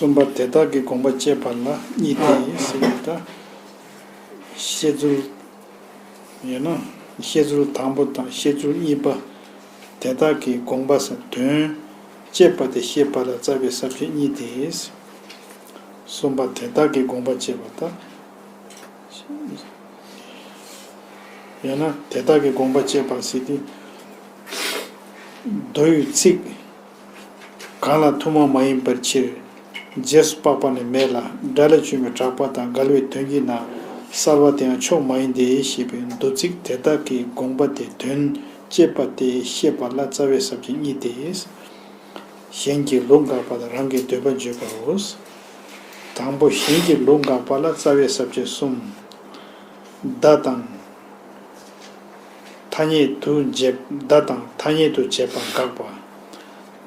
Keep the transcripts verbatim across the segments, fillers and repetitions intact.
གསུམ་པ་དེ་དག་གི་དགོངས་པ་བཅད་པ་ལ་གཉིས་ཏེ་ཟེར་ཡོད་ད། བཤད་ཚུལ། ཡང་ན་བཤད་ཚུལ་དང་པོ་དང་བཤད་ཚུལ་གཉིས་པ། དེ་དག་གི་དགོངས་པ་ཟེར་དོན་བཅད་པ་དེ་བཤད་པ་ལ་རྩ་བའི་ས་བཅད་གཉིས་ཏེ། གསུམ་པ་དེ་དག་གི་དགོངས་པ་བཅད་པ་དང་། ཡང་ན་དེ་དག་གི་དགོངས་པ་བཅད་པ་ཟེར་ཏེ། མདོ་ཡི་ཚིག་གང་ལ་ཐུན་མོང་མ་ཡིན་པའི་ཕྱིར། རྗེས་སུ་དཔག་པ་ནི་མེད་ལ། སྒྲ་ལས་བྱུང་བའི་གྲགས་པ་དང་འགལ་བའི་དོན་གྱིས་ན་གསལ་བ་དེའང་ཕྱོགས་མ་ཡིན་ཏེ་ཞེས་པའི་མདོ་ཚིག་དེ་དག་གི་དགོངས་པ་དེ་དོན་བཅད་པ་སྟེ་བཤད་པ་ལ་རྩ་བའི་ས་བཅད་གཉིས་ཏེ། གཞན་གྱི་ལུགས་འགག་པ་དང་རང་གི་འདོད་པ་བརྗོད་པའོ། དང་པོ་གཞན་གྱི་ལུགས་འགག་པ་ལ་རྩ་བའི་ས་བཅད་གསུམ། བརྡ་དང་། ཐ་སྙད་དུ་བྱེད། བརྡ་དང་ཐ་སྙད་དུ་བྱེད་པ་འགག་པ།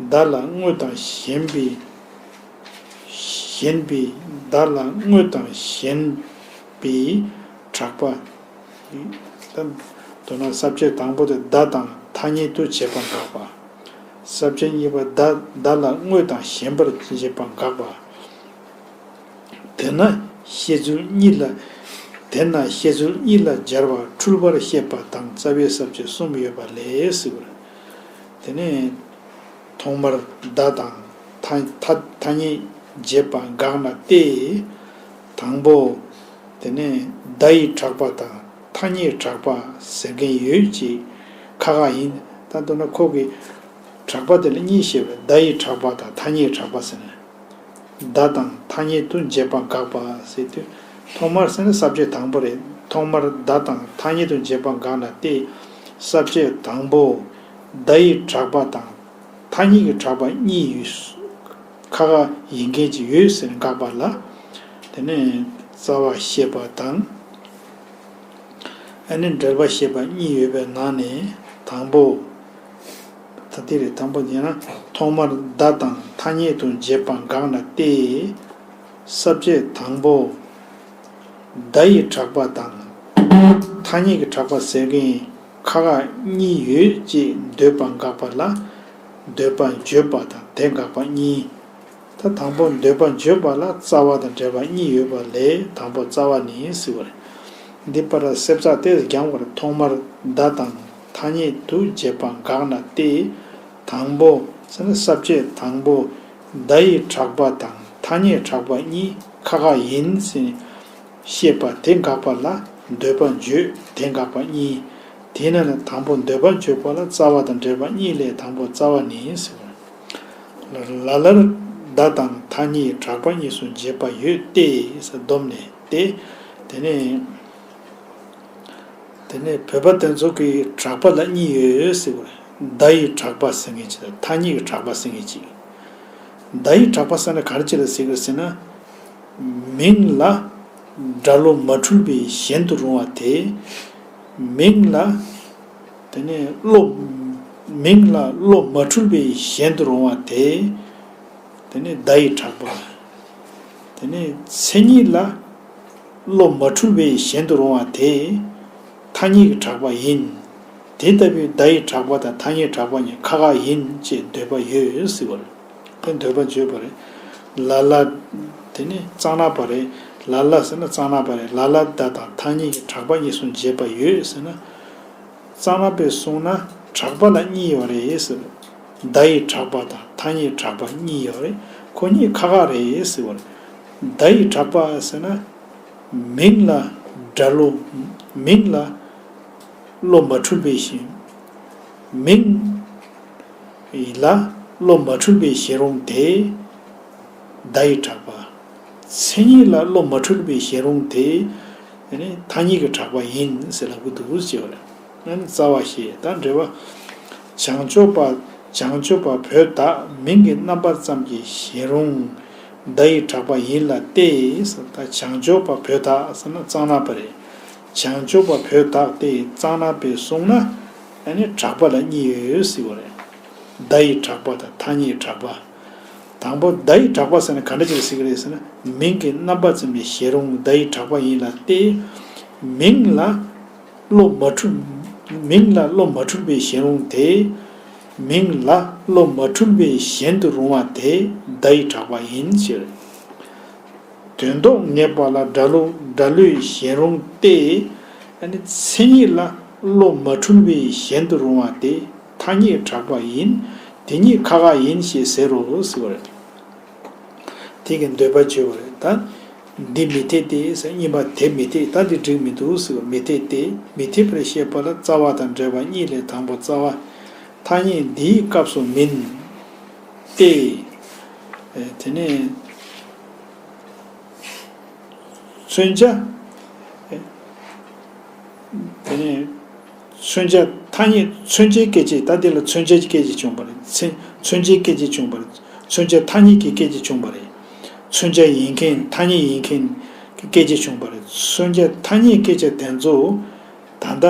བརྡ་ལ་དངོས་དང་ཞེན་པའི། ཞེན་པའི། བརྡ་ལ་དངོས་དང་ཞེན་པའི་གྲགས་པ། ད་མདོར་ན་ས་བཅད་དང་པོ་དེ་བརྡ་དང་ཐ་སྙད་དུ་བྱེད་པ་འགག་པ། ས་བཅད་གཉིས་པ་བརྡ། བརྡ་ལ་དངོས་དང་ཞེན་པར་བྱེད་པ་འགག་པ། དེས་ན་བཤད་ཚུལ་གཉིས་ལ། དེས་ན་བཤད་ཚུལ་གཉིས་ལ་སྦྱར་བ་འཁྲུལ་པར་བཤད་པ་དང་རྩ་བའི་ས་བཅད་གསུམ་ཡོད་པ་ལས་ཟེར་བ། དེ་ནས་ཐོག་མར་བརྡ་དང་ཐ་ཐ་ཐ་སྙད་བྱེད་པ་འགག་ན་སྟེ། དང་པོ། དེ་ནས་བརྡ་ཡི་གྲགས་པ་དང་ཐ་སྙད་གྲགས་པ་ཟེར་མཁན་ཡོད་ཅེས་ཁ་ཁ་ཡིན། ད་མདོར་ན་ཁོ་གི་གྲགས་པ་དེ་ལ་གཉིས་བཤད་པས། བརྡ་ཡི་གྲགས་པ་དང་ཐ་སྙད་གྲགས་པ་ཟེར་ནས། བརྡ་དང་ཐ་སྙད་དུ་བྱེད་པ་འགག་པ་ཟེར་དུས། ཐོག་མར་ཟེར་ན་ས་བཅད་དང་པོ་རེད། ཐོག་མར་བརྡ་དང་ཐ་སྙད་དུ་བྱེད་པ་འགག་ན་སྟེ། ས་བཅད་དང་པོ། བརྡ་ཡི་གྲགས་པ་དང་ཐ་སྙད་ཀྱི་གྲགས་པ་གཉིས་ཡོད། ཁ་ཁ་ཡིན་མཁན་ཅིག་ཡོད་ཟེར་འགག་པ་ལ། དེ་ནས་རྩ་བ་བཤད་པ་དང་། ཨ་ནི་འགྲེལ་པ་བཤད་པ་གཉིས་ཡོད་པའི་ནང་ནས་དང་པོ། ད་དེ་རེད། དང་པོ་ཡིན་ན་ཐོག་མར་བརྡ་དང་ཐ་སྙད་དུ་བྱེད་པ་འགག་ན་སྟེ། ས་བཅད་དང་པོ། བརྡ་ཡི་གྲགས་པ་དང་ཐ་སྙད་ཀྱི་གྲགས་པ་ཟེར་མཁན་ཁ་ཁ་གཉིས་ཡོད་ཅེས་འདོད་པ་འགག་པ་ལ་འདོད་པ་བརྗོད་པ་དང་དེ་འགག་པ་གཉིས། ད་དང་པོ་འདོད་པ་བརྗོད་པ་ལ་རྩ་བ་དང་འགྲེལ་པ་གཉིས་ཡོད་པ་ལས་དང་པོ་རྩ་བ་ནི་ཟེར་བ་རེད། འདི་པར་སེལ་ཚར་ཏེ་རྒྱང་བར་ཐོག་མར་བརྡ་དང་ཐ་སྙད་དུ་བྱེད་པ་འགག་ན་སྟེ། དང་པོ་ཟེར་ན་ས་བཅད་དང་པོ། བརྡ་ཡི་གྲགས་པ་དང་ཐ་སྙད་གྲགས་པ་གཉིས་ཁ་ཁ་ཡིན་ཟེར་ནས་བཤད་པ་དེ་འགག་པ་ལ་འདོད་པ་བརྗོད་དེ་འགག་པ་གཉིས། དེས་ན་ནི་དང་པོ་འདོད་པ་བརྗོད་པ་ལ་རྩ་བ་དང་འགྲེལ་པ་གཉིས་ལས་དང་པོ་རྩ་བ་ནི་ཟེར་བ། ལ་ལར་བརྡ་དང་ཐ་སྙད་གྲགས་པ་གཉིས་སུ་འབྱེད་པ་ཡོད་དེ་ཟེར་བསྡོམས་ནས་ཏེ། དེ་ནས། དེ་ནས་བོད་པ་དེ་ཚོ་གི་གྲགས་པ་ལ་གཉིས་ཡོད་ཟེར་བ་རེད། བརྡ་ཡི་གྲགས་པ་ཟེར་མཁན་གཅིག་དང་ཐ་སྙད་ཀྱི་གྲགས་པ་ཟེར་མཁན་གཅིག་བརྡ་ཡི་གྲགས་པ་ཟེར་ན་ག་རེ་ཅིག་ལ་ཟེར་གི་ཟེར་ན། མིང་ལ་སྒྲ་བློ་མ་འཁྲུལ་བའི་ཞེན་དུ་རུང་བ་དེ། མིང་ལ། དེ་ནས་བློ། མིང་ལ་བློ་མ་འཁྲུལ་བའི་ཞེན་དུ་རུང་བ་དེ། དེ་ནས་བརྡ་ཡི་གྲགས་པ། དེ་ནས་མཚན་ཉིད་ལ་བློ་མ་འཁྲུལ་བའི་ཞེན་དུ་རུང་བ་དེ་ཐ་སྙད་ཀྱི་གྲགས་པ་ཡིན། དེ་ལྟ་བུའི་བརྡ་ཡི་གྲགས་པ་དང་ཐ་སྙད་གྲགས་པ་གཉིས་ཁ་ཁ་ཡིན་ཅེས་འདོད་པ་ཡོད་ཟེར་བ་རེད། དེ་འདོད་པ་བརྗོད་པ་རེད། ལ་ལ། དེ་ནི་གཙང་ནག་པ་རེད། ལ་ལ་ཟེར་ན་གཙང་ནག་པ་རེད། ལ་ལ་བརྡ་དང་ཐ་སྙད་ཀྱི་གྲགས་པ་གཉིས་སུ་འབྱེད་པ་ཡོད་ཟེར་ན། གཙང་ནག་པས་གསུངས་ན་གྲགས་པ་ལ་གཉིས་ཡོད་རེད་ཟེར། བརྡ་ཡི་གྲགས་པ་དང་ཐ་སྙད་གྲགས་པ་གཉིས་ཡོད་རེད། ཁོ་གཉིས་ཁ་ཁ་རེད་ཟེར་བ་རེད། བརྡ་ཡི་གྲགས་པ་ཟེར་ན། མིང་ལ་སྒྲ་བློ། མིང་ལ་བློ་མ་འཁྲུལ་བའི་ཞེན། མིང་ལ་བློ་མ་འཁྲུལ་བའི་ཞེན་རུང་དེ། བརྡ་ཡི་གྲགས་པ། མཚན་ཉིད་ལ་བློ་མ་འཁྲུལ་བའི་ཞེན་རུང་དེ། དེ་ནི་ཐ་སྙད་ཀྱི་གྲགས་པ་ཡིན་ཟེར་ལབ་ཀྱི་འདུག་ཅེས་པ་རེད། ཨ་ནི་རྩ་བ་ཞེས་ད་འགྲེལ་པ། བྱང་ཆུབ་པ། བྱང་ཆུབ་པ་བོད་དག་མིང་གི་རྣམ་པ་ཙམ་གྱི་ཞེན་རུང་བརྡ་ཡི་གྲགས་པ་ཡིན་ལ་སྟེ། ད་བྱང་ཆུབ་པ་བོད་དག་ཟེར་ན་གཙང་ནག་པ་རེད། བྱང་ཆུབ་པ་བོད་དག་སྟེ་གཙང་ནག་པས་གསུངས་ན། ཨ་ནི་གྲགས་པ་ལ་གཉིས་ཡོད་ཟེར་བ་རེད། བརྡ་ཡི་གྲགས་པ་དང་ཐ་སྙད་གྲགས་པ། དང་པོ་བརྡ་ཡི་གྲགས་པ་ཟེར་ན་ག་འདྲ་ཅིག་ཟེར་གི་རེད་ཟེར་ན། མིང་གི་རྣམ་པ་ཙམ་ལས་ཞེན་རུང་བརྡ་ཡི་གྲགས་པ་ཡིན་ལ་སྟེ། མིང་ལ་བློ་མ་འཁྲུལ། མིང་ལ་བློ་མ་འཁྲུལ་བའི་ཞེན་རུང་དེ། མིང་ལ་བློ་མ་འཁྲུལ་བའི་ཞེན་དུ་རུང་བ་དེ་བརྡ་ཡི་གྲགས་པ་ཡིན་ཟེར། དོན་ལྡོག་ངེས་པ་ལ་སྒྲ་བློ་སྒྲ་བློས་གཞན་རུང་སྟེ། ཨ་ནི་མཚན་ཉིད་ལ་བློ་མ་འཁྲུལ་བས་གཞན་དུ་རུང་བ་སྟེ་ཐ་སྙད་གྲགས་པ་ཡིན། དེ་ཉིད་ཁ་ཁ་ཡིན་ཞེས་ཟེར་རོ་ཟེར་བ་རེད། དེ་གི་འདོད་པ་བརྗོད་པ་རེད་ད། འདི་མི་འཐད་དེ་ཟེར་གཉིས་པ་དེ་མི་འཐད་ད་འདི་འགྲིག་མི་འདུག་ཟེར་བ་མི་འཐད་དེ། མི་འཐད་པར་བཤད་པ་ལ་རྩ་བ་དང་འབྲེལ་བ་གཉིས་ལས་དང་པོ་རྩ་བ། ཐ་སྙད་འདིའི་སྐབས་སུ་མིན་ཏེ། དེ་ནས་མཚོན་བྱ། དེ་ནས་མཚོན་བྱ་ཐ་སྙད་མཚོན་བྱའི་སྐད་ཅིག་ད་འདི་ལ་མཚོན་བྱའི་སྐད་ཅིག་བྱུང་བ་རེད། མཚོན་མཚོན་བྱའི་སྐད་ཅིག་བྱུང་བ་རེད། མཚོན་བྱ་ཐ་སྙད་ཀྱི་སྐད་ཅིག་བྱུང་བ་རེད། མཚོན་བྱ་ཡིན་མཁན་ཐ་སྙད་ཡིན་མཁན་གྱི་སྐད་ཅིག་བྱུང་བ་རེད། མཚོན་བྱ་ཐ་སྙད་སྐད་ཅིག་དེ་ཚོ་ད་ལྟ་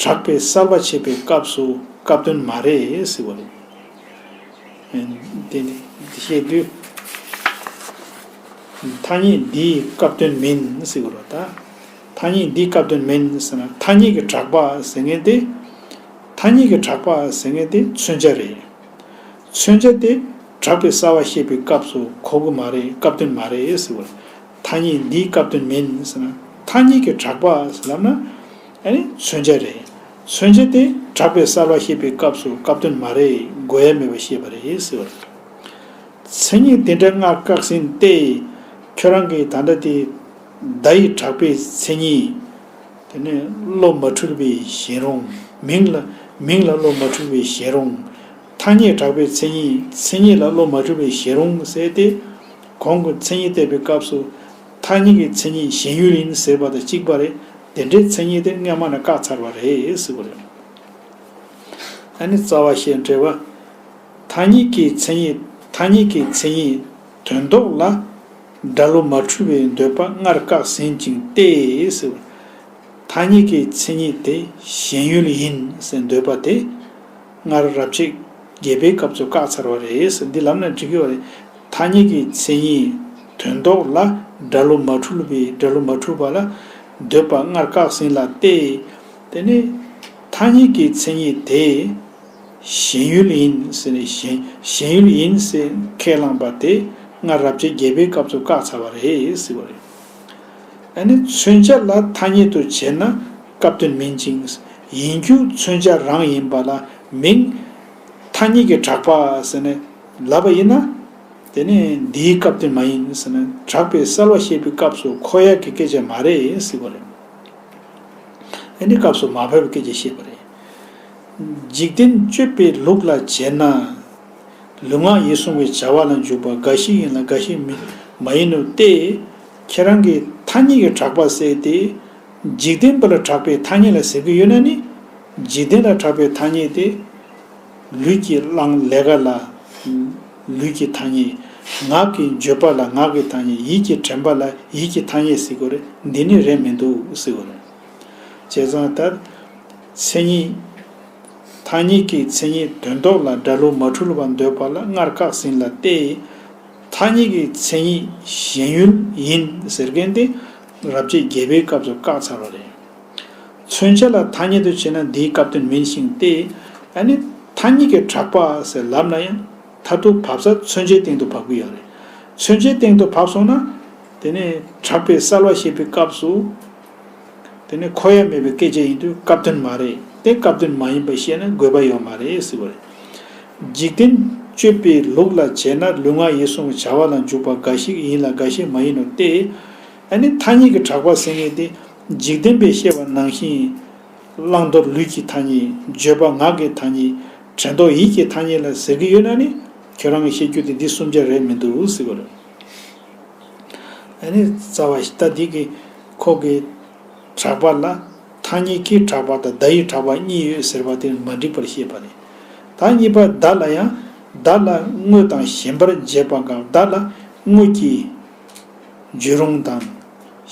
གྲགས་པས་གསལ་བར་བྱེད་པའི་སྐབས་སུ་སྐབས་དོན་མ་རེད་ཟེར་བ་རེད། དེ་ནི་འདི་བཤད་དུས། ཐ་སྙད་འདིའི་སྐབས་དོན་མིན་ཟེར་གི་རེད་ད། ཐ་སྙད་འདིའི་སྐབས་དོན་མིན་ཟེར་ན་ཐ་སྙད་ཀྱི་གྲགས་པ་ཟེར་མཁན་དེ། ཐ་སྙད་ཀྱི་གྲགས་པ་ཟེར་མཁན་དེ་མཚོན་བྱ་རེད། མཚོན་བྱ་དེ་གྲགས་པས་གསལ་བར་བཤད་པའི་སྐབས་སུ་གོ་གི་མ་རེད། སྐབས་དོན་མ་རེད་ཟེར་བ་རེད། ཐ་སྙད་འདིའི་སྐབས་དོན་མིན་ཟེར་ན་ཐ་སྙད་ཀྱི་གྲགས་པ་ཟེར་ལབ་ན། ཨ་ནི་མཚོན་བྱ་རེད། མཚོན་བྱ་དེ་གྲགས་པས་གསལ་བར་བཤད་པའི་སྐབས་སུ་སྐབས་དོན་མ་རེད། དགོས་ཡ་མེད་པར་བཤད་པ་རེད་ཟེར་བ་རེད། མཚན་ཉིད་དེ་འདྲ་སྔར་བཀག་ཟིན་ཏེ། ཁྱོད་རང་གིས་ད་ལྟ་དེ་བརྡ་ཡི་གྲགས་པའི་མཚན་ཉིད། དེ་ནས་བློ་མ་འཁྲུལ་བའི་གཞན་རུང་། མིང་ལ་མིང་ལ་བློ་མ་འཁྲུལ་བའི་གཞན་རུང་། ཐ་སྙད་གྲགས་པའི་མཚན་ཉིད་མཚན་ཉིད་ལ་བློ་མ་འཁྲུལ་བའི་གཞན་རུང་ཟེར་ཏེ། གོང་གི་མཚན་ཉིད་བསྟན་པའི་སྐབས་སུ། ཐ་སྙད་ཀྱི་མཚན་ཉིད་གཞན་ཡུལ་ཡིན་ཟེར་བ་དང་གཅིག་པ་རེད། དེ་འདྲའི་མཚན་ཉིད་དེ་སྔ་མ་ནས་བཀག་ཚར་བ་རེད་ཟེར་བ་རེད། ཨ་ནི་རྩ་བ་ཞེས་འབྲེལ་བ། ཐ་སྙད་ཀྱི་མཚན་ཉིད་ཐ་སྙད་ཀྱི་མཚན་ཉིད་དོན་ལྡོག་ལ་སྒྲ་བློ་མ་འཁྲུལ་བའི་འདོད་པ་སྔར་བཀག་ཟིན་ཅིང་སྟེ་ཟེར། ཐ་སྙད་ཀྱི་མཚན་ཉིད་དེ་གཞན་ཡུལ་ཡིན་ཟེར་འདོད་པ་དེ་སྔར་རབ་བྱེད་བརྒྱད་པའི་སྐབས་སུ་བཀག་ཚར་བ་རེད་ཟེར་འདི་ལབ་ན་འགྲིག་གི་བ་རེད། ཐ་སྙད་ཀྱི་མཚན་ཉིད་དོན་ལྡོག་ལ་སྒྲ་བློ་མ་འཁྲུལ་བའི་སྒྲ་བློ་མ་འཁྲུལ་བ་ལ་འདོད་པ་སྔར་བཀག་ཟིན་ལ་སྟེ། དེ་ནས་ཐ་སྙད་ཀྱི་མཚན་ཉིད་དེ། གཞན་ཡུལ་ཡིན་ཟེར་ནས་གཞན་གཞན་ཡུལ་ཡིན་ཟེར་ཁས་བླངས་པ་དེ་སྔར་རབ་བྱེད་བརྒྱད་པའི་སྐབས་སུ་བཀག་ཚར་བ་རེད་ཟེར་བ་རེད། ཨ་ནི་མཚོན་བྱ་ལ་ཐ་སྙད་དུ་བྱས་ན་སྐབས་དོན་མིན་ཅིང་། ཡིན་རྒྱུ་མཚོན་བྱ་རང་ཡིན་པ་ལ་མིང་། ཐ་སྙད་ཀྱི་གྲགས་པ་ཟེར་ནས་ལབ་པ་ཡིན་ན། དེ་ནི་འདིའི་སྐབས་དོན་མ་ཡིན་ཟེར་ན་གྲགས་པས་གསལ་བར་བཤད་པའི་སྐབས་སུ་འཁོར་ཡག་གི་སྐད་ཆ་མ་རེད་ཟེར་བ་རེད། ཨ་ནི་སྐབས་སུ་མ་ཕབ་པའི་སྐད་ཆ་བཤད་པ་རེད། འཇིག་རྟེན་སྤྱོད་པའི་ལུགས་ལ་བྱས་ན། ལུས་ངག་ཡིད་གསུམ་གྱི་བྱ་བ་ལ་འཇུག་པ་འགའ་ཞིག་ཡིན་ལ་འགའ་ཞིག་མི་མ་ཡིན་ནོ་སྟེ། ཁྱེད་རང་གིས་ཐ་སྙད་ཀྱི་གྲགས་པ་ཟེར་ཏེ། འཇིག་རྟེན་པ་ལ་གྲགས་པའི་ཐ་སྙད་ལ་ཟེར་གྱི་ཡོད་ན་ནི། འཇིག་རྟེན་ལ་གྲགས་པའི་ཐ་སྙད་དེ། ལུས་ཀྱི་བླང་ལས་ཀ་ལ་ལུས་ཀྱི་ཐ་སྙད། ངག་གི་བརྗོད་པ་ལ་ངག་གི་ཐ་སྙད། ཡིད་ཀྱི་དྲན་པ་ལ་ཡིད་ཀྱི་ཐ་སྙད་ཟེར་དགོས་རེད། འདི་ནི་རེད་མི་འདུག་ཟེར་དགོས་རེད། བྱས་ཙང་ད་མཚན་ཉིད། ཐ་སྙད་ཀྱི་མཚན་ཉིད་དོན་ལྡོག་ལ་སྒྲ་བློ་མ་འཁྲུལ་བར་འདོད་པ་ལ་སྔར་བཀག་ཟིན་ལ་སྟེ། ཐ་སྙད་ཀྱི་མཚན་ཉིད་གཞན་ཡུལ་ཡིན་ཟེར་མཁན་དེ་རབ་བྱེད་བརྒྱད་པའི་སྐབས་སུ་བཀག་ཚར་བ་རེད། མཚོན་བྱ་ལ་ཐ་སྙད་དུ་བྱས་ན་འདིའི་སྐབས་དོན་མིན་ཞིང་སྟེ། ཨ་ནི་ཐ་སྙད་ཀྱི་གྲགས་པ་ཟེར་ལབ་ན་ཡང་མཐར་ཐུག་བབས་ས་མཚོན་བྱའི་སྟེང་དུ་བབས་ཀྱི་ཡོད་རེད། མཚོན་བྱའི་སྟེང་དུ་བབས་སོང་ན། དེ་ནས་གྲགས་པས་གསལ་བར་བཤད་པའི་སྐབས་སུ། དེ་ནས་འཁོར་ཡ་མེད་པའི་སྐད་ཆ་ཡིན་དུས་སྐབས་དོན་མ་རེད། དེ་སྐབས་དོན་མ་ཡིན་པ་བཤད་ན་དགོས་པ་ཡོད་མ་རེད་ཟེར་བ་རེད། འཇིག་རྟེན་སྤྱོད་པའི་ལུགས་ལ་བྱས་ན་ལུས་ངག་ཡིད་གསུམ་གྱི་བྱ་བ་ལ་འཇུག་པ་འགའ་ཞིག་ཡིན་ལ་འགའ་ཞིག་མ་ཡིན་ནོ་སྟེ། ཨ་ནི་ཐ་སྙད་ཀྱི་གྲགས་པ་ཟེར་མཁན་དེ་འཇིག་རྟེན་པས་བཤད་པ་ནང་བཞིན། བླང་དོར་ལུས་ཀྱི་ཐ་སྙད། བརྗོད་པ་ངག་གི་ཐ་སྙད། དྲན་རྟོག་ཡིད་ཀྱི་ཐ་སྙད་ལ་ཟེར་གྱི་ཡོད་ན་ནི། ཁྱོད་རང་གི་བཤད་རྒྱུ་དེ་འདི་གསུམ་ཆ་རེད་མི་འདུག་ཟེར་བ་རེད། ཨ་ནི་རྩ་བ་ཞིག་ད་འདི་གི་ཁོ་གི་གྲགས་པ་ལ་ཐ་སྙད་ཀྱི་གྲགས་པ་དང་བརྡ་ཡི་གྲགས་པ་གཉིས་ཡོད་ཟེར་བ་དེ་མ་འགྲིག་པར་བཤད་པ་རེད། ད་གཉིས་པ་བརྡ་ལ་ཡང་བརྡ་ལ་དངོས་དང་ཞེན་པར་བྱེད་པ་འགག་བརྡ་ལ་དངོས་ཀྱི་བརྗོད་རུང་དང་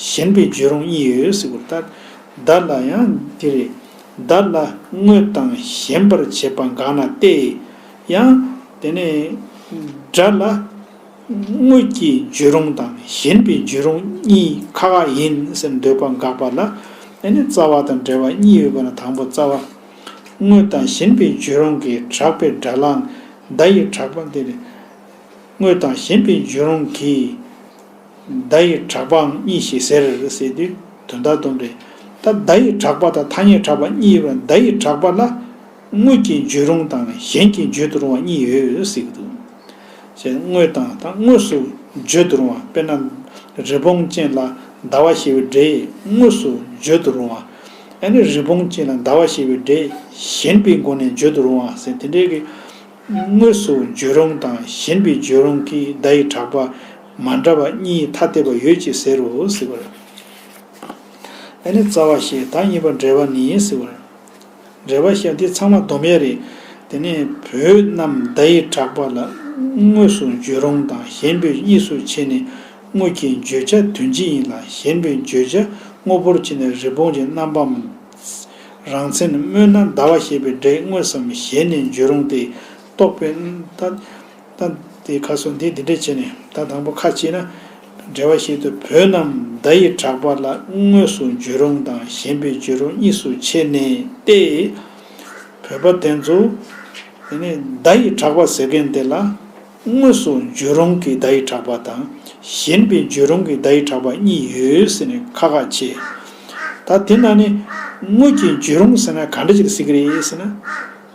ཞེན་པའི་བརྗོད་རུང་གཉིས་ཡོད་ཟེར་བ་རེད། ད་བརྡ་ལ་ཡང་འདི་རེད། བརྡ་ལ་དངོས་དང་ཞེན་པར་བྱེད་པ་འགག་ན་སྟེ། ཡང་དེ་ནས་སྒྲ་ལ། དངོས་ཀྱི་བརྗོད་རུང་དང་ཞེན་པའི་བརྗོད་རུང་གཉིས་ཁ་ཁ་ཡིན་ཟེར་འདོད་པ་འགག་པ་ལ། ཨ་ནི་རྩ་བ་དང་འབྲེལ་བ་གཉིས་ཡོད་པ་ན་དང་པོ་རྩ་བ། དངོས་དང་ཞེན་པའི་བརྗོད་རུང་གི་གྲགས་པའི་སྒྲ་ལའང་བརྡ་ཡི་གྲགས་པ་འདི་རེད། དངོས་དང་ཞེན་པའི་བརྗོད་རུང་གི་ བརྡ་ཡི་གྲགས་པའང་གཉིས་ཞེས་ཟེར་ཟེར་དུས་དོན་དག་དོན་རེད། ད་བརྡ་ཡི་གྲགས་པ་དང་ཐ་སྙད་གྲགས་པ་གཉིས་ཡོད་པ། བརྡ་ཡི་གྲགས་པ་ལ་དངོས་ཀྱིས་བརྗོད་རུང་དང་གཞན་གྱིས་བརྗོད་དུ་རུང་བ་གཉིས་ཡོད་ཟེར་གྱི་འདུག་ཅེས་དངོས་དང་དང་དངོས་སུ་བརྗོད་དུ་རུང་བ། དཔེར་ན་རི་བོང་ཅན་ལ་ཟླ་བ་ཞེས་པའི་སྒྲས་དངོས་སུ་བརྗོད་དུ་རུང་བ། ཨ་ནི་རི་བོང་ཅན་ལ་ཟླ་བ་ཞེས་པའི་སྒྲས་ཞེན་པའི་སྒོ་ནས་བརྗོད་དུ་རུང་བ་ཟེར་དེ་འདྲའི་གི་དངོས་སུ་བརྗོད་རུང་དང་ཞེན་པའི་བརྗོད་རུང་གི་བརྡ་ཡི་གྲགས་པ་མ་འདྲ་བ་གཉིས་ཐ་དད་པ་ཡོད་ཅེས་ཟེར་རོ་ཟེར་བ་རེད། ཨ་ནི་རྩ་བ་ཞེས་བརྡ་གཉིས་པ་འགྲེལ་པ་ནི་ཟེར་བ་རེད། འགྲེལ་པ་ཞེས་འདི་ཚང་མ་སྡོམ་ཡས་རེད། དེ་ནས་བོད་རྣམས་བརྡ་ཡི་གྲགས་པ་ལ་དངོས་སུ་བརྗོད་རུང་དང་ཞེན་པའི་གཉིས་སུ་ཕྱེ་ནས་དངོས་ཀྱི་བརྗོད་བྱ་དོན་སྤྱི་ཡིན་ལ་ཞེན་པའི་བརྗོད་བྱ་དངོས་པོར་ཕྱེ་ནས་རི་བོང་གི་རྣམ་པའམ། རང་མཚན་སྨོས་ན་ཟླ་བ་ཞེས་པའི་སྒྲས་དངོས་སམ་ཞེན་ནས་བརྗོད་རུང་སྟེ། རྟོག་པས་ད་ད་དེ་ཁ་སོ་འདི་འདི་འདྲས་བྱས་ནས་ད་དང་པོ་ཁ་ཕྱེ་ན། འགྲེལ་པ་ཞིག་ཏུ་བོད་རྣམས་བརྡ་ཡི་གྲགས་པ་ལ་དངོས་སུ་བརྗོད་རུང་དང་ཞེན་པའི་བརྗོད་རུང་གཉིས་སུ་ཕྱེ་ནས་ཏེ། བོད་པ་དེ་ཚོ་དེ་ནས་བརྡ་ཡི་གྲགས་པ་ཟེར་མཁན་དེ་ལ་དངོས་སུ་བརྗོད་རུང་གི་བརྡ་ཡི་གྲགས་པ་དང་ཞེན་པའི་བརྗོད་རུང་གི་བརྡ་ཡི་གྲགས་པ་གཉིས་ཡོད་ཟེར་ནས་ཁ་ཁ་ཕྱེ། ད་དེ་ན་ནི་དངོས་ཀྱི་བརྗོད་རུང་ཟེར་ན་ག་འདྲ་ཅིག་ཟེར་གི་རེད་ཟེར་ན།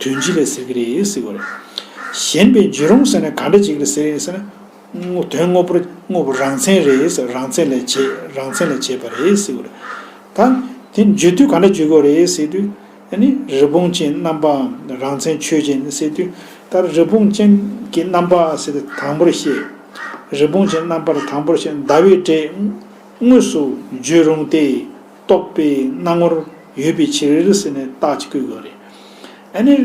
དོན་སྤྱི་ལ་ཟེར་གི་རེད་ཟེར་བ་རེད། ཞེན་པའི་བརྗོད་རུང་ཟེར་ན་ག་འདྲ་ཅིག་ལ་ཟེར་ཟེར་ན། དངོས་དོན་དངོས་པོར་དངོས་པོ་རང་མཚན་རེད་ཟེར། རང་མཚན་ལས་བྱེད་རང་མཚན་ལས་བྱེད་པ་རེད་ཟེར་བ་རེད། ད་དེ་བརྗོད་དུས་ག་འདྲ་བརྗོད་དགོས་རེད་ཟེར་དུས། ཨ་ནི་རི་བོང་ཅན་རྣམ་པའམ་རང་མཚན་ཆོས་ཅན་ཟེར་དུས། ད་རི་བོང་ཅན་གྱི་རྣམ་པ་ཟེར་དུས་དང་པོར་བཤད། རི་བོང་ཅན་རྣམ་པར་དང་པོར་བཤད། ཟླ་བའི་སྒྲས་དངོས་སུ་བརྗོད་རུང་སྟེ། རྟོག་པའི་སྣང་ངོར་ཡོད་པའི་ཕྱིར་ཟེར་ནས་རྟགས་ཅིག་བཀོད་དགོས་རེད། ཨ་ནི།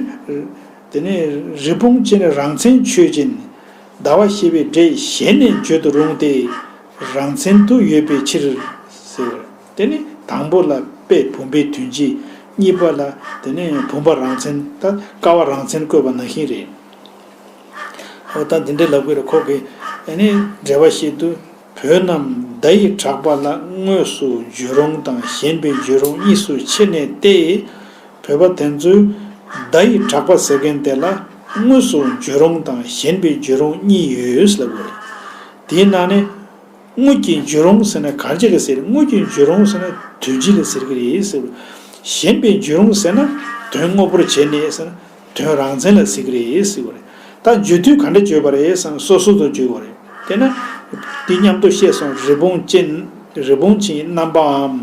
དེ་ནས་རི་བོང་ཅན་རང་མཚན་ཆོས་ཅན། ཟླ་བ་ཞེས་པའི་སྒྲས་ཞེན་ནས་བརྗོད་དུ་རུང་སྟེ། རང་མཚན་དུ་ཡོད་པའི་ཕྱིར་ཟེར། དེ་ནི་དང་པོ་ལ་དཔེ་བུམ་པའི་དོན་སྤྱི། གཉིས་པ་ལ་དེ་ནས་བུམ་པ་རང་མཚན་ད་ཀ་བ་རང་མཚན་བཀོད་པ་ནང་བཞིན་རེད། འོ་ད་འདི་འདྲའི་ལབ་དགོས་རེད་ཁོ་གིས། ཨ་ནི་འགྲེལ་པ་ཞིག་ཏུ། བོད་རྣམས་བརྡ་ཡི་གྲགས་པ་ལ་དངོས་སུ་བརྗོད་རུང་དང་ཞེན་པའི་བརྗོད་རུང་གཉིས་སུ་ཕྱེ་ནས་ཏེ། བོད་པ་དེ་ཚོས་བརྡ་ཡི་གྲགས་པ་ཟེར་མཁན་དེ་ལ་དངོས་སུ་བརྗོད་རུང་དང་ཞེན་པའི་བརྗོད་རུང་གཉིས་ཡོད་ལབ་དགོས་རེད། དེའི་ནང་ནས་དངོས་ཀྱི་བརྗོད་རུང་ཟེར་ན་ག་རེ་ཟེར། དངོས་ཀྱི་བརྗོད་རུང་ཟེར་ན་དོན་སྤྱི་ལ་ཟེར་གི་རེད་ཟེར། ཞེན་པའི་བརྗོད་རུང་ཟེར་ན་དོན་དངོས་པོར་བྱས་ནས་ཟེར་ན། དོན་རང་མཚན་ལ་ཟེར་གི་རེད་ཟེར་བ་རེད། ད་བརྗོད་དུས་ག་འདྲ་བརྗོད་པ་རེད་ཟེར་ན་སོ་སོ་སོར་བརྗོད་པ་རེད། དེ་ན། འདི་མཉམ་དུ་བཤད་སོང་། རི་བོང་ཅན། རི་བོང་ཅན་གྱི་རྣམ་པའམ།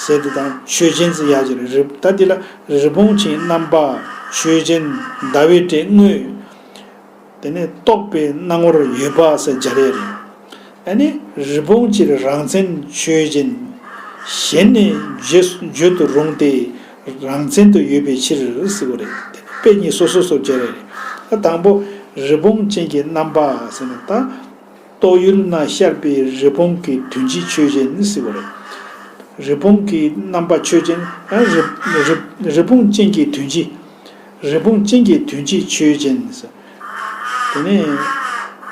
ཟེར་དེ་དང་ཆོས་ཅན་ཟེར་ཡག་ཅིག་རེད། རི་ད་འདི་ལ་རི་བོང་ཅན་གྱི་རྣམ་པ། ཆོས་ཅན། ཟླ་བའི་སྒྲས་དངོས། དེ་ནས་རྟོག་པའི་སྣང་ངོར་ཡོད་པ་ཟེར་སྦྱར་ཡས་རེད། ཨ་ནི་རི་བོང་སྤྱིར་རང་མཚན་ཆོས་ཅན། ཞེན་ནས་བརྗོད་བརྗོད་དུ་རུང་སྟེ་རང་མཚན་དུ་ཡོད་པའི་ཕྱིར་ཟེར་བ་རེད། དཔེ་གཉིས་སོ་སོ་སོར་སྦྱར་ཡས་རེད། ད་དང་པོ་རི་བོང་ཅན་གྱི་རྣམ་པ་ཟེར་ན་ད། རྟོག་ཡུལ་ན་ཤར་བའི་རི་བོང་གི་དོན་སྤྱི་ཆོས་ཅན་ཟེར་བ་རེད། རི་བོང་གི་རྣམ་པ་ཆོས་ཅན། ཨ་རི་རི་རི་བོང་ཅན་གྱི་དོན་སྤྱི། རི་བོང་ཅན་གྱི་དོན་སྤྱི་ཆོས་ཅན་ཟེར། དེ་ནས་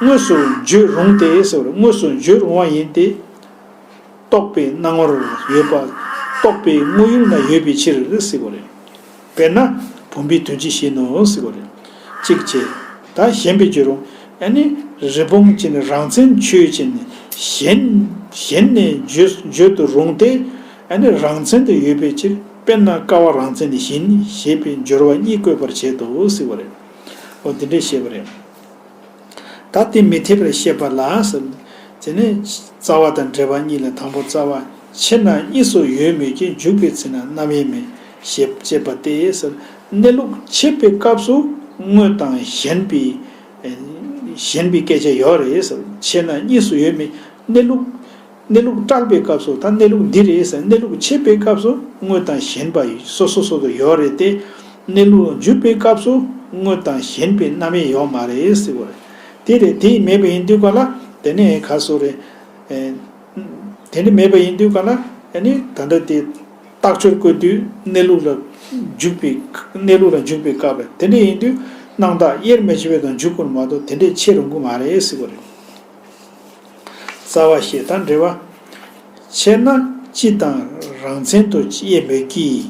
དངོས་སུ་བརྗོད་རུང་སྟེ་ཟེར་བ་རེད། དངོས་སུ་བརྗོད་རུང་བ་ཡིན་ཏེ། རྟོག་པའི་སྣང་ངོར་ཡོད་པ། རྟོག་པའི་དངོས་ཡུལ་ན་ཡོད་པའི་ཕྱིར་ཟེར་བ་རེད། དཔེར་ན་བུམ་པའི་དོན་སྤྱི་བཞིན་ནོ་ཟེར་བ་རེད། གཅིག་བྱས། ད་ཞེན་པའི་བརྗོད་རུང་། ཨ་ནི་རི་བོང་ཅན་རང་མཚན་ཆོས་ཅན། ཞེན་ཞེན་ནས་བརྗོད་བརྗོད་དུ་རུང་སྟེ། ཨ་ནི་རང་མཚན་དུ་ཡོད་པའི་ཕྱིར། དཔེར་ན་ཀ་བ་རང་མཚན་ནི་བཞིན་ཞེས་པའི་སྦྱོར་བ་གཉིས་བཀོད་པར་བྱེད་དོ་ཟེར་བ་རེད། འོ་དེ་འདྲས་བཤད་པ་རེད། ད་དེ་མི་འཐད་པར་བཤད་པ་ལ་ཟེར། དེ་ནས་རྩ་བ་དང་འགྲེལ་པ་གཉིས་ལས་དང་པོ་རྩ་བ། ཕྱེ་ན་གཉིས་སུ་ཡོད་མོད་ཀྱི། འཇུག་པའི་ཚེ་ན་རྣམ་དབྱེ་མེད། ཞེས་བཤད་པ་སྟེ་ཟེར། གནས་ལུགས་ཕྱེ་བའི་སྐབས་སུ་དངོས་དང་ཞེན་པའི་ཞེན་པའི་སྐད་ཆ་ཡོད་རེད་ཟེར། ཕྱེ་ན་གཉིས་སུ་ཡོད་མོད་གནས་ལུགས། གནས་ལུགས་བཀྲལ་བའི་སྐབས་སུ་ད་གནས་ལུགས་འདི་རེད་ཟེར། གནས་ལུགས་ཕྱེ་བའི་སྐབས་སུ་དངོས་དང་ཞེན་པ་སོ་སོ་སོ་སོ་ཡོད་རེད་དེ། གནས་ལུགས་འཇུག་པའི་སྐབས་སུ་དངོས་དང་ཞེན་པའི་རྣམ་དབྱེ་ཡོད་མ་རེད་ཟེར་བ་རེད། དེ་རེད། དེ་མེད་པ་ཡིན་དུས་ག་ལ་དེ་ནས་ག་སོ་རེད། ཨེ། དེ་འདྲ་མེད་པ་ཡིན་དུས་ག་ལ་ཨ་ནི་ད་ལྟ་དེ་རྟགས་སྦྱོར་བཀོད་དུས་གནས་ལུགས་ལ་འཇུག་པའི་གནས་ལུགས་ལ་འཇུག་པའི་སྐབས་རེད། དེ་འདྲ་ཡིན་དུས་སྣང་བཏགས་དབྱེར་མི་ཕྱེད་པ་དང་འཇུག་དགོས་མ་གཏོགས་དེ་འདྲས་ཕྱེ་རུང་གི་མ་རེད་ཟེར་བ་རེད། རྩ་བ་ཞེས་དང་འགྲེལ་བ། ཕྱེ་ན་སྤྱི་དང་རང་མཚན་དུ་དབྱེ་མོད་ཀྱི།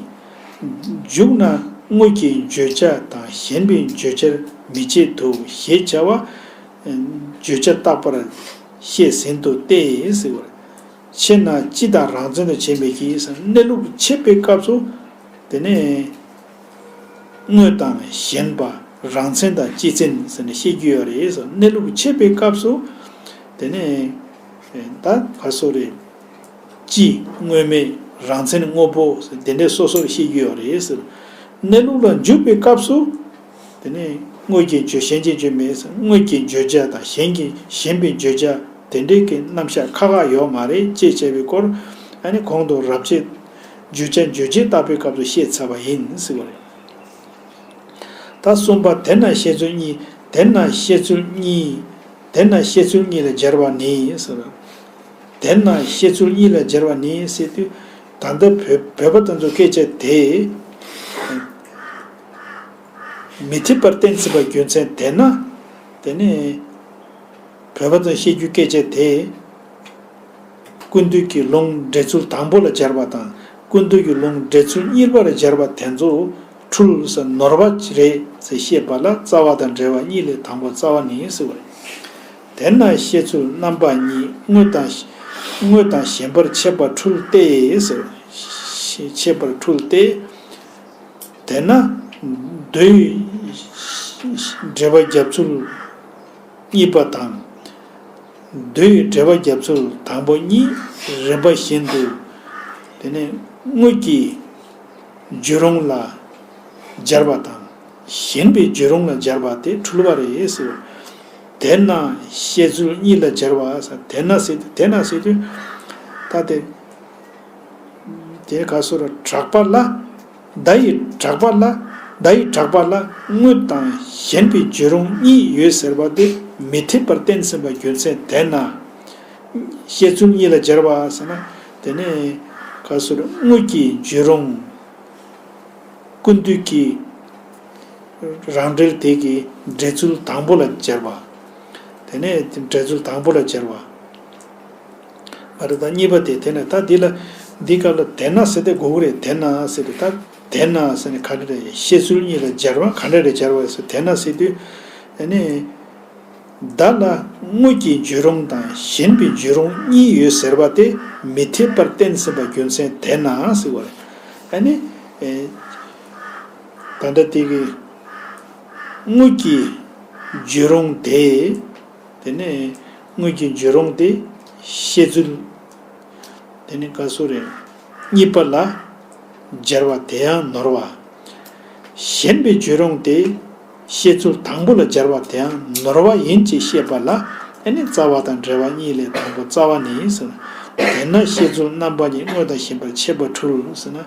འཇུག་ན་དངོས་ཀྱི་བརྗོད་བྱ་དང་ཞེན་པའི་བརྗོད་བྱར་མི་བྱེད་དོ་ཞེས་བྱ་བ། བརྗོད་བྱ་རྟག་པར་ བཤད་ཟིན་ཏོ་སྟེ་ཟེར་བ་རེད། ཕྱེ་ན་སྤྱི་དང་རང་མཚན་དུ་བྱས་པའི་གི་ཟེར་གནས་ལུགས་ཕྱེ་བའི་སྐབས་སུ། དེ་ནས་དངོས་དང་ཞེན་པ་རང་མཚན་དང་སྤྱི་མཚན་ཟེར་ནས་བཤད་རྒྱུ་ཡོད་རེད་ཟེར། གནས་ལུགས་ཕྱེ་བའི་སྐབས་སུ། དེ་ནས་ད་ག་སོ་རེད། སྤྱི་དངོས་མེད་རང་མཚན་དངོས་པོ་དེ་འདྲའི་སོ་སོར་བཤད་རྒྱུ་ཡོད་རེད་ཟེར། གནས་ལུགས་ལ་འཇུག་པའི་སྐབས་སུ། དེ་ནས་དངོས་ཀྱི་བརྗོད་གཞན་གྱི་བརྗོད་མེད་ཟེར། དངོས་ཀྱི་བརྗོད་བྱ་དང་གཞན་གྱི་ཞེན་པའི་བརྗོད་བྱ་དེ་འདྲའི་གི་རྣམ་གཞག་ཁ་ཁ་ཡོད་མ་རེད་ཅེས་བྱ་བའི་སྐོར། ཨ་ནི་གོང་དུ་རབ་བྱེད་བརྗོད་བྱ་རྗོད་བྱེད་བརྟག་པའི་སྐབས་སུ་བཤད་ཚར་བ་ཡིན་ཟེར་བ་རེད། ད་གསུམ་པ་དེས་ན་བཤད་ཚུལ་གཉིས། དེས་ན་བཤད་ཚུལ་གཉིས། དེས་ན་བཤད་ཚུལ་གཉིས་ལ་སྦྱར་བ་ནི་ཟེར། དེས་ན་བཤད་ཚུལ་གཉིས་ལ་སྦྱར་བ་ནི་ཟེར་དུས། ད་ལྟ་བོད་བོད་པ་དེ་ཚོ་སྐད་ཆ་དེ་མི་འཐད་པར་གཏན་ཚིགས་པ་རྒྱུ་མཚན་དེས་ན། དེ་ནས་བོད་པ་དང་བཤད་རྒྱུ་སྐད་ཆ་དེ། ཀུན་བཏུས་ཀྱི་ལུང་འགྲེལ་ཚུལ་དང་པོ་ལ་སྦྱར་བ་དང་། ཀུན་བཏུས་ཀྱི་ལུང་འགྲེལ་ཚུལ་གཉིས་པ་ལ་སྦྱར་བ་དེ་ཚོ་འཁྲུལ་ཟེར་ནོར་བ་རེད་ཟེར་བཤད་པ་ལ་རྩ་བ་དང་འབྲེལ་བ་གཉིས་ལས་དང་པོ་རྩ་བ་ནི་ཟེར་བ་རེད། དེས་ན་བཤད་ཚུལ་རྣམ་པ་གཉིས། དངོས་དང་། དངོས་དང་ཞེན་པར་འཆད་པ་འཁྲུལ་ཏེ་ཟེར། འཆད་པར་འཁྲུལ་ཏེ། དེས་ན་མདོའི་འགྲེལ་པ་རྒྱབ་ཚུལ་གཉིས་པ་དང་། མདོའི་འགྲེལ་པ་རྒྱབ་ཚུལ་དང་པོ་གཉིས་རིམ་པ་བཞིན་དུ། དེ་ནས་དངོས་ཀྱི་བརྗོད་རུང་ལ་སྦྱར་བ་དང་། ཞེན་པའི་བརྗོད་རུང་ལ་སྦྱར་བ་དེ་འཁྲུལ་བ་རེད་ཟེར། དེས་ན་བཤད་ཚུལ་གཉིས་ལ་སྦྱར་བ་ཟེར། དེས་ན་ཟེར་དུས། དེས་ན་ཟེར་དུས། ད་དེ། དེ་ག་སོ་ར་གྲགས་པ་ལ། བརྡ་ཡི་གྲགས་པ་ལ། བརྡ་ཡི་གྲགས་པ་ལ་དངོས་དང་ཞེན་པའི་བརྗོད་རུང་གཉིས་ཡོད་ཟེར་བ་དེ་མི་འཐད་པར་གཏན་ཚིགས་པ་རྒྱུ་མཚན་དེས་ན། བཤད་ཚུལ་གཉིས་ལ་སྦྱར་བ་ཟེར་ན། དེ་ནས་ག་སོ་ར་དངོས་ཀྱི་བརྗོད་རུང་། ཀུན་བཏུས་ཀྱི་རང་འགྲེལ་དེ་གི་འགྲེལ་ཚུལ་དང་པོ་ལ་སྦྱར་བ། དེ་ནས་འགྲེལ་ཚུལ་དང་པོ་ལ་སྦྱར་བ། མ་རེད། ད་གཉིས་པ་དེ། དེ་ནས་ད་འདི་ལ། འདི་སྐབས་ལ་དེས་ན་ཟེར་དེ་དགོས་ཀྱི་རེད། དེས་ན་ཟེར་དེ། ད་དེས་ན་ཟེར་ནས་ག་འདྲ་རེད། བཤད་ཚུལ་གཉིས་ལ་སྦྱར་བ་ག་འདྲ་རེད་སྦྱར་བ་ཟེར། དེས་ན་ཟེར་དུས། ཨ་ནི། བརྡ་ལ་དངོས་ཀྱི་བརྗོད་རུང་དང་ཞེན་པའི་བརྗོད་རུང་གཉིས་ཡོད་ཟེར་བ་དེ་མི་འཐད་པར་གཏན་ཚིགས་པ་རྒྱུ་མཚན་དེས་ན་ཟེར་བ་རེད། ཨ་ནི། ཨེ། ད་ལྟ་དེ་གི་དངོས་ཀྱི་བརྗོད་རུང་དེ། དེ་ནས་དངོས་ཀྱི་བརྗོད་རུང་དེ་བཤད་ཚུལ། དེ་ནི་ག་སོ་རེད། གཉིས་པ་ལ་སྦྱར་བ་དེ་ཡང་ནོར་བ། ཞེན་པའི་བརྗོད་རུང་དེ་བཤད་ཚུལ་དང་པོ་ལ་སྦྱར་བ་དེ་ཡང་ནོར་བ་ཡིན་ཅེས་བཤད་པ་ལ། ཨ་ནི་རྩ་བ་དང་འབྲེལ་བ་གཉིས་ལས་དང་པོ་རྩ་བ་ནི་ཟེར་ན། དེས་ན་བཤད་ཚུལ་རྣམ་པ་གཉིས། དངོས་དང་ཞེན་པར་འཆད་པ་འཁྲུལ་ཟེར་ན།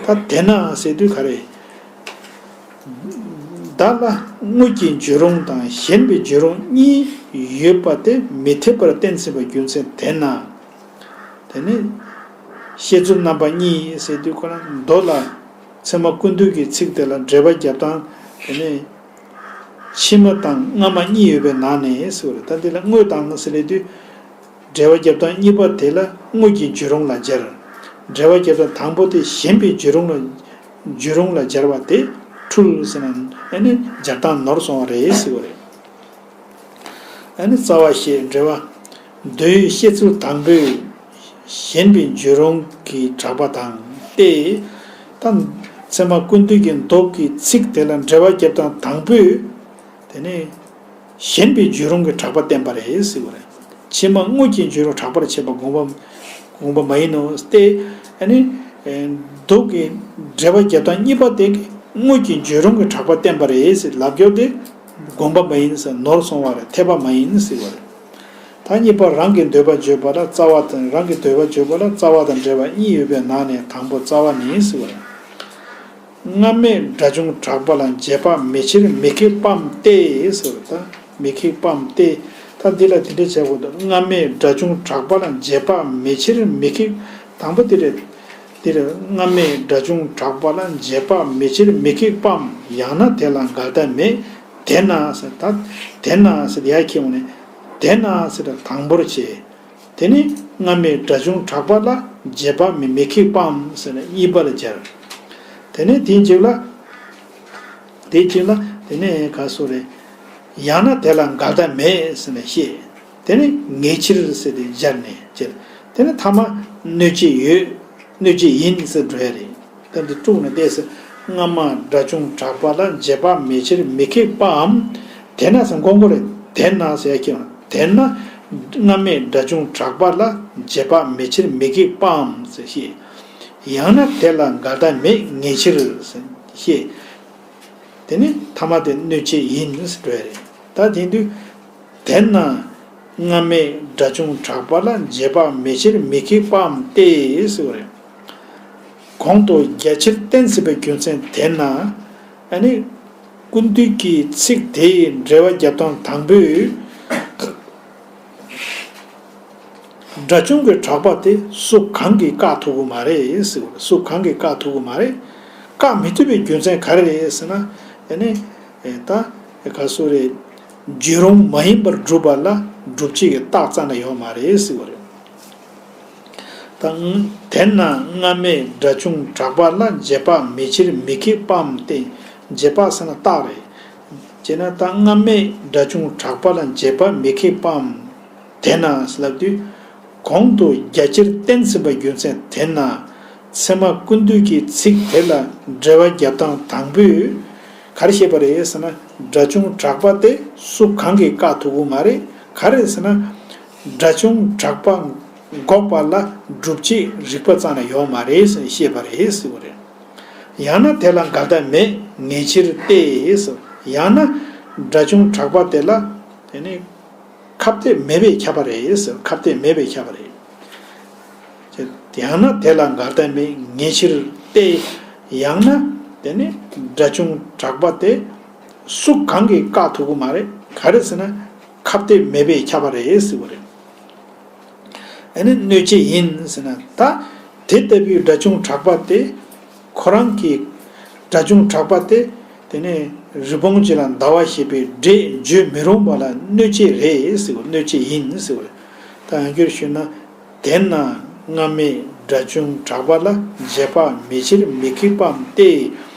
ད་དེས་ན་ཟེར་དུས་ག་རེ། བརྡ་ལ་དངོས་ཀྱི་བརྗོད་རུང་དང་ཞེན་པའི་བརྗོད་རུང་གཉིས་ཡོད་པ་དེ་མི་འཐད་པར་གཏན་ཚིགས་པ་རྒྱུ་མཚན་དེས་ན། དེ་ནི་བཤད་ཚུལ་རྣམ་པ་གཉིས་ཟེར་དུས་ཁོ་ན་མདོ་ལ་ཚད་མ་ཀུན་བཏུས་ཀྱི་ཚིག་དེ་ལ་འགྲེལ་པ་རྒྱབ་སྟངས་དེ་ནི་ཕྱི་མ་དང་སྔ་མ་གཉིས་ཡོད་པའི་ནང་ནས་ཟེར་བ་རེད། ད་འདི་ལ་དངོས་དང་ཟེར་ལས་དུས། འགྲེལ་པ་རྒྱབ་སྟངས་གཉིས་པ་དེ་ལ་དངོས་ཀྱི་བརྗོད་རུང་ལ་སྦྱར། འགྲེལ་པ་རྒྱབ་སྟངས་དང་པོ་དེ་ཞེན་པའི་བརྗོད་རུང་ལ། བརྗོད་རུང་ལ་སྦྱར་བ་དེ་འཁྲུལ་ཟེར་ན། ཨ་ནི་སྦྱར་སྟངས་ནོར་སོང་བ་རེད་ཟེར་བ་རེད། ཨ་ནི་རྩ་བ་ཞེས་འགྲེལ་པ། མདོའི་བཤད་ཚུལ་དང་པོས་ཞེན་པའི་བརྗོད་རུང་གི་གྲགས་པ་དང་སྟེ། ད་ཚད་མ་ཀུན་བཏུས་ཀྱི་མདོ་གི་ཚིག་དེ་ལ་འགྲེལ་པ་རྒྱབ་སྟངས་དང་པོས། དེ་ནས་ཞེན་པའི་བརྗོད་རུང་གི་གྲགས་པ་བསྟན་པ་རེད་ཟེར་བ་རེད། ཕྱི་མ་དངོས་ཀྱི་བརྗོད་རུང་གྲགས་པར་བྱེད་པ་དགོངས་པ། དགོངས་པ་མ་ཡིན་ནོ་སྟེ། ཨ་ནི། མདོ་གི་འགྲེལ་པ་རྒྱབ་སྟངས་གཉིས་པ་དེ་གིས་དངོས་ཀྱི་བརྗོད་རུང་གི་གྲགས་པ་བསྟན་པ་རེད་ཟེར་ལབ་རྒྱུ་དེ་དགོངས་པ་མ་ཡིན་ཟེར། ནོར་སོང་བ་རེད། འཐད་པ་མ་ཡིན་ཟེར་བ་རེད། ད་གཉིས་པ་རང་གི་འདོད་པ་བརྗོད་པ་ལ་རྩ་བ་དང་། རང་གི་འདོད་པ་བརྗོད་པ་ལ་རྩ་བ་དང་འབྲེལ་བ་གཉིས་ཡོད་པའི་ནང་ནས་དང་པོ་རྩ་བ་ནི་ཟེར་བ་རེད། སྔ་མའི་སྒྲ་བྱུང་གྲགས་པ་ལ་འབྱེད་པ་མེད་ཕྱིར་མི་ཁེགས་པའམ་སྟེ་ཟེར། ད་མི་ཁེགས་པའམ་སྟེ། ད་འདི་ལ་དེ་འདྲ་བྱ་དགོས་འདུག་སྔ་མའི་སྒྲ་བྱུང་གྲགས་པ་ལ་འབྱེད་པ་མེད་ཕྱིར་མི་ཁེགས། དང་པོ་དེ་རེད། དེ་རེད། སྔ་མའི་སྒྲ་བྱུང་གྲགས་པ་ལ་འབྱེད་པ་མེད་ཕྱིར་མི་ཁེགས་པའམ། ཡང་ན་དེ་ལ་འགལ་ཟླ་མེད། དེས་ན་ཟེར། ད་དེས་ན་ཟེར་ཡར་ཁྱེར་འོང་ནས། དེས་ན་ཟེར་དང་པོར་བྱེད། དེ་ནི་སྔ་མའི་སྒྲ་བྱུང་གྲགས་པ་ལ་འབྱེད་པ་མེད། མི་ཁེགས་པའམ་ཟེར་ནས་གཉིས་པ་ལ་སྦྱར། དེ་ནས་དེའི་རྗེས་ལ། དེའི་རྗེས་ལ་དེ་ནས་ག་སོ་རེད། ཡང་ན་དེ་ལ་འགལ་ཟླ་མེད་ཟེར་ནས་བཤད། དེ་ནི་ངེས་ཕྱིར་ཟེར་ཏེ་སྦྱར་ནས་སྦྱར། དེ་ནི་ཐ་མ་གནོད་བྱེད་ཡོད། གནོད་བྱེད་ཡིན་ཟེར་འགྲོ་ཡ་རེད། ད་འདི་དཀྲུགས་ནས་བལྟས་ཟེར། སྔ་མ་དགྲ་བྱུང་གྲགས་པ་ལ་རྗེས་དཔག་མེད་ཕྱིར་མི་ཁེགས་པའམ། དེས་ན་ཟེར་མགོ་མགོ་རེད། དེས་ན་ཟེར་ཡ་ཁྱེད་དེས་ན་སྔ་མའི་དགྲ་བྱུང་གྲགས་པ་ལ་རྗེས་དཔག་མེད་ཕྱིར་མི་ཁེགས་པའམ་ཟེར་བཤད། ཡང་ན་དེ་ལ་འགལ་ཟླ་མེད་ངེས་ཕྱིར་ཟེར་བཤད། དེ་ནི་ཐ་མ་དེ་གནོད་བྱེད་ཡིན་ཟེར་འགྲོ་ཡ་རེད། ད་དེ་དུས། དེས་ན་སྔ་མའི་དགྲ་བྱུང་གྲགས་པ་ལ་རྗེས་དཔག་མེད་ཕྱིར་མི་ཁེགས་པའམ་སྟེ་ཟེར་བ་རེད། གོང་དུ་རྒྱ་ཆེར་བསྟན་ཟིན་པའི་རྒྱུ་མཚན་དེས་ན། ཨ་ནི། ཀུན་བཏུས་ཀྱི་ཚིག་དེའི་འགྲེལ་བ་རྒྱབ་སྟངས་དང་པོས། དགྲ་བྱུང་གི་གྲགས་པ་དེ་སུ་གང་གིས་བཀག་ཐུབ་ཀྱི་མ་རེད་ཟེར་བ་རེད། སུ་གང་གིས་བཀག་ཐུབ་ཀྱི་མ་རེད། བཀག་མི་ཐུབ་པའི་རྒྱུ་མཚན་ག་རེ་རེད་ཟེར་ན། ཨ་ནི། ད་ག་སུ་རེད། རྒྱུད་རུང་མ་ཡིན་པར་སྒྲུབ་པ་ལ་སྒྲུབ་བྱེད་ཀྱི་རྟགས་རྩ་ནས་ཡོད་མ་རེད་ཟེར་བ་རེད། ད་དེས་ན་སྔ་མའི་དགྲ་བྱུང་གྲགས་པ་ལ་རྗེས་དཔག་མེད་ཕྱིར་མི་ཁེགས་པའམ་སྟེ། རྗེས་དཔག་ཟེར་ན་རྟགས་རེད། བྱས་ན་ད་སྔ་མའི་དགྲ་བྱུང་གྲགས་པ་ལ་རྗེས་དཔག་མི་ཁེགས་པའམ། དེས་ན་ལབ་དུས། གོང་དུ་རྒྱ་ཆེར་བསྟན་ཟིན་པའི་རྒྱུ་མཚན་དེས་ན། ཚད་མ་ཀུན་བཏུས་ཀྱི་ཚིག་དེ་ལ་འགྲེལ་བ་རྒྱབ་སྟངས་དང་པོས། ག་རེ་བཤད་པ་རེད་ཟེར་ན། དགྲ་བྱུང་གྲགས་པ་དེ་སུ་གང་གིས་བཀག་ཐུབ་ཀྱི་མ་རེད། ག་རེ་ཟེར་ན། དགྲ་བྱུང་གྲགས་པ་འགོག་པ་ལ་སྒྲུབ་བྱེད་རིགས་པ་རྩ་ནས་ཡོད་མ་རེད་ཟེར་བཤད་པ་རེད་ཟེར་བ་རེད། ཡང་ན་དེ་ལ་འགལ་ཟླ་མེད་ངེས་ཕྱིར་ཏེ་ཟེར། ཡང་ན་དགྲ་བྱུང་གྲགས་པ་དེ་ལ་དེ་ནི། ཁ་གཏད་མེད་པས་ཁྱབ་པ་རེད་ཟེར། ཁ་གཏད་མེད་པས་ཁྱབ་པ་རེད། ཡང་ན་དེ་ལ་འགལ་ཟླ་མེད་ངེས་ཕྱིར་ཏེ། ཡང་ན་དེ་ནི་དགྲ་བྱུང་གྲགས་པ་དེ་སུ་གང་གིས་བཀག་ཐུབ་ཀྱི་མ་རེད། ག་རེ་ཟེར་ན་ཁ་གཏད་མེད་པས་ཁྱབ་པ་རེད་ཟེར་བ་རེད། ཨ་ནི་གནོད་བྱེད་ཡིན་ཟེར་ན་ད་དེ་ལྟ་བུའི་དགྲ་བྱུང་གྲགས་པ་དེ། ཁོ་རང་གི་དགྲ་བྱུང་གྲགས་པ་དེ། དེ་ནས་རི་བོང་ཅན་ལ་ཟླ་བ་ཞེས་པའི་སྒྲས་བརྗོད་མི་རུང་བ་ལ་གནོད་བྱེད་རེད་ཟེར་བ། གནོད་བྱེད་ཡིན་ཟེར་བ་རེད། ད་ཡང་བསྐྱར་ཞུས་ན། དེས་ན་སྔ་མའི་དགྲ་བྱུང་གྲགས་པ་ལ་རྗེས་དཔག་མེད་ཕྱིར་མི་ཁེགས་པའམ་སྟེ།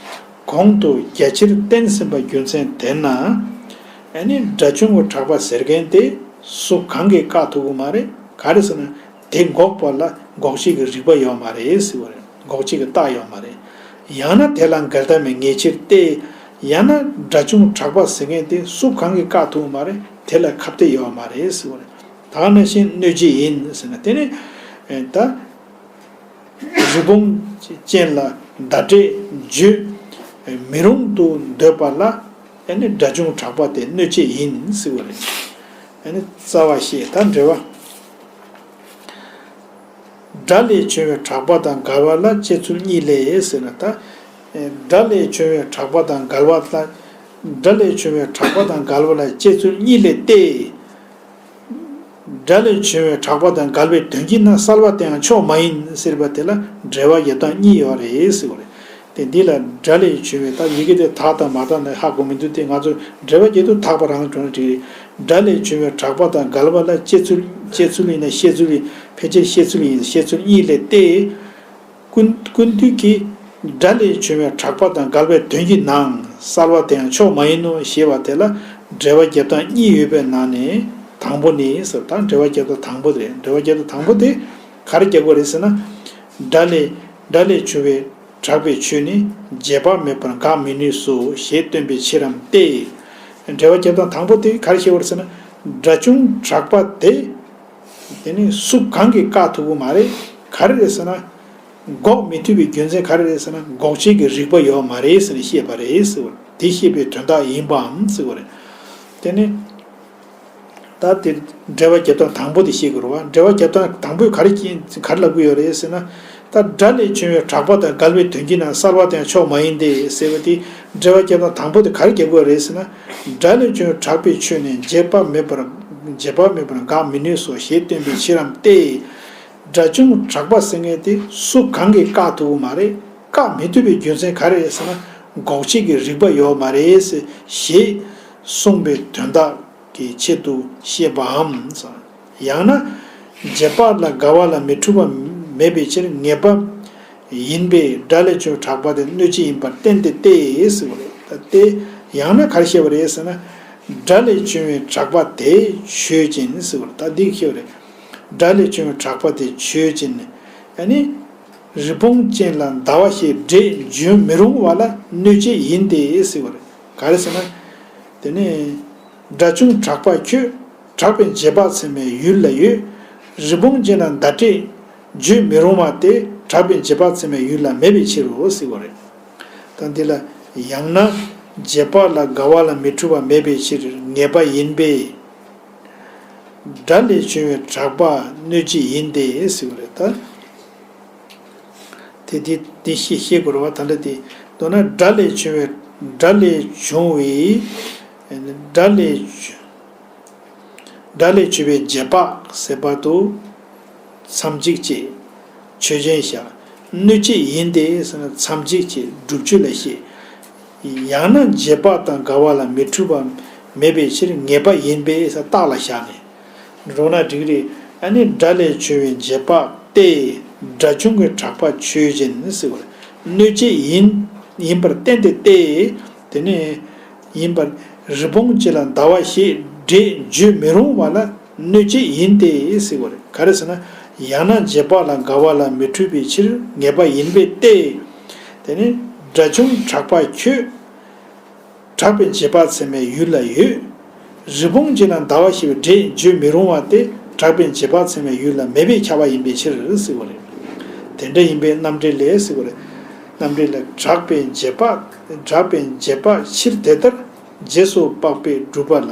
གོང་དུ་རྒྱ་ཆེར་བསྟན་ཟིན་པ་རྒྱུ་མཚན་དེས་ན། ཨ་ནི་དགྲ་བྱུང་གི་གྲགས་པ་ཟེར་མཁན་དེ་སུ་གང་གིས་བཀག་ཐུབ་ཀྱི་མ་རེད། ག་རེ་ཟེར་ན་དེ་འགོག་པ་ལ་འགོག་བྱེད་ཀྱི་རིགས་པ་ཡོད་མ་རེད་ཟེར་བ་རེད། འགོག་བྱེད་ཀྱི་རྟགས་ཡོད་མ་རེད། ཡང་ན་དེ་ལ་འགལ་ཟླ་མེད་ངེས་ཕྱིར་ཏེ། ཡང་ན་དགྲ་བྱུང་གྲགས་པ་ཟེར་མཁན་དེ་སུ་གང་གིས་བཀག་ཐུབ་ཀྱི་མ་རེད། དེ་ལ་ཁ་གཏད་ཡོད་མ་རེད་ཟེར་བ་རེད། ད་ག་ནང་བཞིན་གནོད་བྱེད་ཡིན་ཟེར་ན་དེ་ནི། ད། རི་བོང་ཅན་ལ་ཟླ་སྒྲས་བརྗོད་མི་རུང་དུ་འདོད་པ་ལ་ཨ་ནི་དགྲ་བྱུང་གྲགས་པ་དེ་གནོད་བྱེད་ཡིན་ཟེར་བ་རེད། ཨ་ནི་རྩ་བ་ཤེས་ད་འགྲེལ་བ། དགྲ་ལས་བྱུང་བའི་གྲགས་པ་དང་འགལ་བ་ལ་དཔྱད་ཚུལ་གཉིས་ལས་ཟེར་ན་ད། དགྲ་ལས་བྱུང་བའི་གྲགས་པ་དང་འགལ་བ་ལ། དགྲ་ལས་བྱུང་བའི་གྲགས་པ་དང་འགལ་བ་ལ་དཔྱད་ཚུལ་གཉིས་ལས་ཏེ། དགྲ་ལས་བྱུང་བའི་གྲགས་པ་དང་འགལ་བའི་དོན་གྱིས་ན་གསལ་བ་དེའང་ཕྱོགས་མ་ཡིན་ཟེར་བ་དེ་ལ་འགྲེལ་བ་རྒྱབ་སྟངས་གཉིས་ཡོད་རེད་ཟེར་བ་རེད། དེ་འདི་ལ་དགྲ་ལས་བྱུང་བའི་ད་ཡི་གེ་དེ་དག་དང་མ་དག་ན་ཧ་གོ་མི་འདུག་དེ་ང་ཚོ་འགྲེལ་བ་རྒྱབ་དུས་དག་པ་རང་འགྲོ་ན་འགྲིག་རེད། དགྲ་ལས་བྱུང་བའི་གྲགས་པ་དང་འགལ་བ་ལ་དཔྱད་ཚུལ་དཔྱད་ཚུལ་ཡིན་ན་བཤད་ཚུལ་ཡིན། ཕལ་ཆེར་བཤད་ཚུལ་ཡིན། བཤད་ཚུལ་གཉིས་ལས་ཏེ། ཀུན་ཀུན་བཏུས་ཀྱི་དགྲ་ལས་བྱུང་བའི་གྲགས་པ་དང་འགལ་བའི་དོན་གྱིས་ནའང་གསལ་བ་དེའང་ཕྱོགས་མ་ཡིན་ནོ་ཞེས་པ་དེ་ལ་འགྲེལ་བ་རྒྱབ་སྟངས་གཉིས་ཡོད་པའི་ནང་ནས་དང་པོ་ནི་ཟེར། ད་འགྲེལ་བ་རྒྱབ་སྟངས་དང་པོ་དེ་རེད། འགྲེལ་བ་རྒྱབ་སྟངས་དང་པོ་དེ་ག་རེ་རྒྱབ་དགོས་རེད་ཟེར་ན། དགྲ་ལས་དགྲ་ལས་བྱུང་བའི་གྲགས་པའི་ཆོས་ནི་རྗེས་དཔག་མེད་པར་འགག་མི་ནུས་སོ་ཞེས་སྟོན་པའི་ཕྱིར་རམ་སྟེ། འགྲེལ་བ་རྒྱབ་སྟངས་དང་པོ་དེ་ག་རེ་བཤད་དགོས་རེད་ཟེར་ན། དགྲ་བྱུང་གྲགས་པ་དེ། དེ་ནི་སུ་གང་གིས་བཀག་ཐུབ་ཀྱི་མ་རེད། ག་རེ་རེད་ཟེར་ན། འགོག་མི་ཐུབ་པའི་རྒྱུ་མཚན་ག་རེ་རེད་ཟེར་ན། འགོག་བྱེད་ཀྱི་རིགས་པ་ཡོད་མ་རེད་ཟེར་ནས་བཤད་པ་རེད་ཟེར་བ། དེ་བཤད་པའི་དོན་དག་ཡིན་པའམ་ཟེར་བ་རེད། དེ་ནི། ད་དེ་འགྲེལ་བ་རྒྱབ་སྟངས་དང་པོ་དེ་བཤད་དགོས་རེད་བ། འགྲེལ་བ་རྒྱབ་སྟངས་དང་པོས་ག་རེ་ག་རེ་ལབ་ཀྱི་ཡོད་རེད་ཟེར་ན། ད་དགྲ་ལས་བྱུང་བའི་གྲགས་པ་དང་འགལ་བའི་དོན་གྱིས་ན་གསལ་བ་དེའང་ཕྱོགས་མ་ཡིན་ཏེ་ཟེར་བ་དེ། འགྲེལ་བ་རྒྱབ་སྟངས་དང་པོ་དེ་ག་རེ་རྒྱབ་དགོས་རེད་ཟེར་ན། དགྲ་ལས་བྱུང་བའི་གྲགས་པའི་ཆོས་ནི་རྗེས་དཔག་མེད་པར་རྗེས་དཔག་མེད་པར་འགག་མི་ནུས་སོ་ཞེས་སྟོན་པའི་ཕྱིར་རམ་སྟེ། དགྲ་བྱུང་གྲགས་པ་ཟེར་མཁན་དེ་སུ་གང་གིས་བཀག་ཐུབ་ཀྱི་མ་རེད། བཀག་མི་ཐུབ་པའི་རྒྱུ་མཚན་ག་རེ་རེད་ཟེར་ན། འགོག་བྱེད་ཀྱི་རིགས་པ་ཡོད་མ་རེད་ཟེར་ཞེས་གསུངས་པའི་དོན་དག་གི་ཆེད་དུ་བཤད་པའམ། ཡང་ན། རྗེས་དཔག་ལ་འགལ་བ་ལ་མི་འཁྲུལ་པ་མེད་པའི་ཕྱིར་ངེས་པ་ཡིན་པས་དགྲ་ལས་བྱུང་གྲགས་པ་དེ་གནོད་བྱེད་ཡིན་པར་བསྟན་ཏེ་སྟེ་ཟེར་བ་རེད། ད་སྟེ། ཡང་ན་ག་རེ་བཤད་པ་རེད་ཟེར་ན། དགྲ་ལས་བྱུང་བའི་དྲེགས་པ་དེ་ཆོས་ཅན་ཟེར་བ་རེད། ད་འདི་ཤེས་པ་རེད། དགྲ་ལས་བྱུང་བའི་དྲེགས་པ་དེ་ཆོས་ཅན། ཨ་ནི། རི་བོང་ཅན་ལ་ཟླ་བ་ཞེས་འདྲེས་འཇོམས་མི་རུང་བ་ལ་གནོད་བྱེད་ཡིན་ཏེ་ཟེར་བ་རེད། ག་རེ་ཟེར་ན། དེ་ནས། དགྲ་བྱུང་དྲེགས་པ་ཁྱོད། དྲེགས་པའི་རྗེས་དཔག་ཚད་མའི་ཡུལ་ལ་ཡོད། རི་བོང་ཅན་ལ་ཟླ་འདྲེས་འཇོམས་མི་རུང་བ་དེ་དྲེགས་པའི་རྗེས་དཔག་ཚད་མའི་ཡུལ་ལ་མེད་པའི་ཕྱིར་རོ་ཟེར་བ་རེད། ད་འདི་ལ། ཡང་ན་རྗེས་དཔག་ལ་འགལ་བ་ལ་མི་འཁྲུལ་བ་མེད་པའི་ཕྱིར་ངེས་པ་ཡིན་པས། དགྲ་ལས་བྱུང་བའི་དྲེགས་པ་གནོད་བྱེད་ཡིན་ཏེ་ཟེར་བ་རེད་ད། དེ་དེ་དེ་ཤེས་ཤེས་དགོས་རེད་བ། ད་འདྲ་དེ་མདོར་ན་དགྲ་ལས་བྱུང་བའི་དགྲ་ལས་བྱུང་བའི་དགྲ་ལས་དགྲ་ལས་བྱུང་བའི་རྗེས་དཔག་ཟེར་བ་དུ་མཚམས་གཅིག་བྱེད། ཆོས་ཅན་བཞག་གནོད་བྱེད་ཡིན་ཏེ་ཟེར་ན་མཚམས་གཅིག་བྱེད་སྒྲུབ་ཆོས་ལ་བཤད། ཡང་ན་རྗེས་དཔག་དང་འགལ་བ་ལ་མི་འཁྲུལ་བ་མེད་པའི་ཕྱིར་ངེས་པ་ཡིན་པས་ཟེར་རྟགས་ལ་བཞག་ནས། འགྲོ་ན་འགྲིག་རེད། ཨ་ནི་དགྲ་ལས་བྱུང་བའི་རྗེས་དཔག་སྟེ། དགྲ་བྱུང་གི་དྲེགས་པ་ཆོས་ཅན་ཟེར་བ་རེད། གནོད་བྱེད་ཡིན་ཡིན་པར་བསྟན་ཏེ་སྟེ། དེ་ནས་ཡིན་པར་རི་བོང་ཅན་ལ་ཟླ་བ་ཞེས་འདྲེས་འཇོམས་མི་རུང་བ་ལ་གནོད་བྱེད་ཡིན་ཏེ་ཟེར་བ་རེད། ག་རེ་ཟེར་ན། ཡང་ན་རྗེས་དཔག་ལ་འགལ་བ་ལ་མི་འཁྲུལ་བའི་ཕྱིར་ངེས་པ་ཡིན་པས་ཏེ། དེ་ནས་དགྲ་བྱུང་དྲེགས་པ་ཁྱོད། དྲེགས་པའི་རྗེས་དཔག་ཚད་མའི་ཡུལ་ལ་ཡོད། རི་བོང་ཅན་ལ་ཟླ་བ་ཞེས་པའི་འདྲེས་འཇོམས་མི་རུང་བ་སྟེ་དྲེགས་པའི་རྗེས་དཔག་ཚད་མའི་ཡུལ་ལ་མེད་པས་ཁྱབ་པ་ཡིན་པའི་ཕྱིར་ཟེར་བ་རེད། དེ་འདྲ་ཡིན་པས་རྣམ་འགྲེལ་ལས་ཟེར་བ་རེད། རྣམ་འགྲེལ་ལས་དྲེགས་པའི་རྗེས་དཔག་དྲེགས་པའི་རྗེས་དཔག་ཕྱིར་དེ་ལྟར་རྗེས་སུ་དཔག་པས་སྒྲུབ་པ་ལ་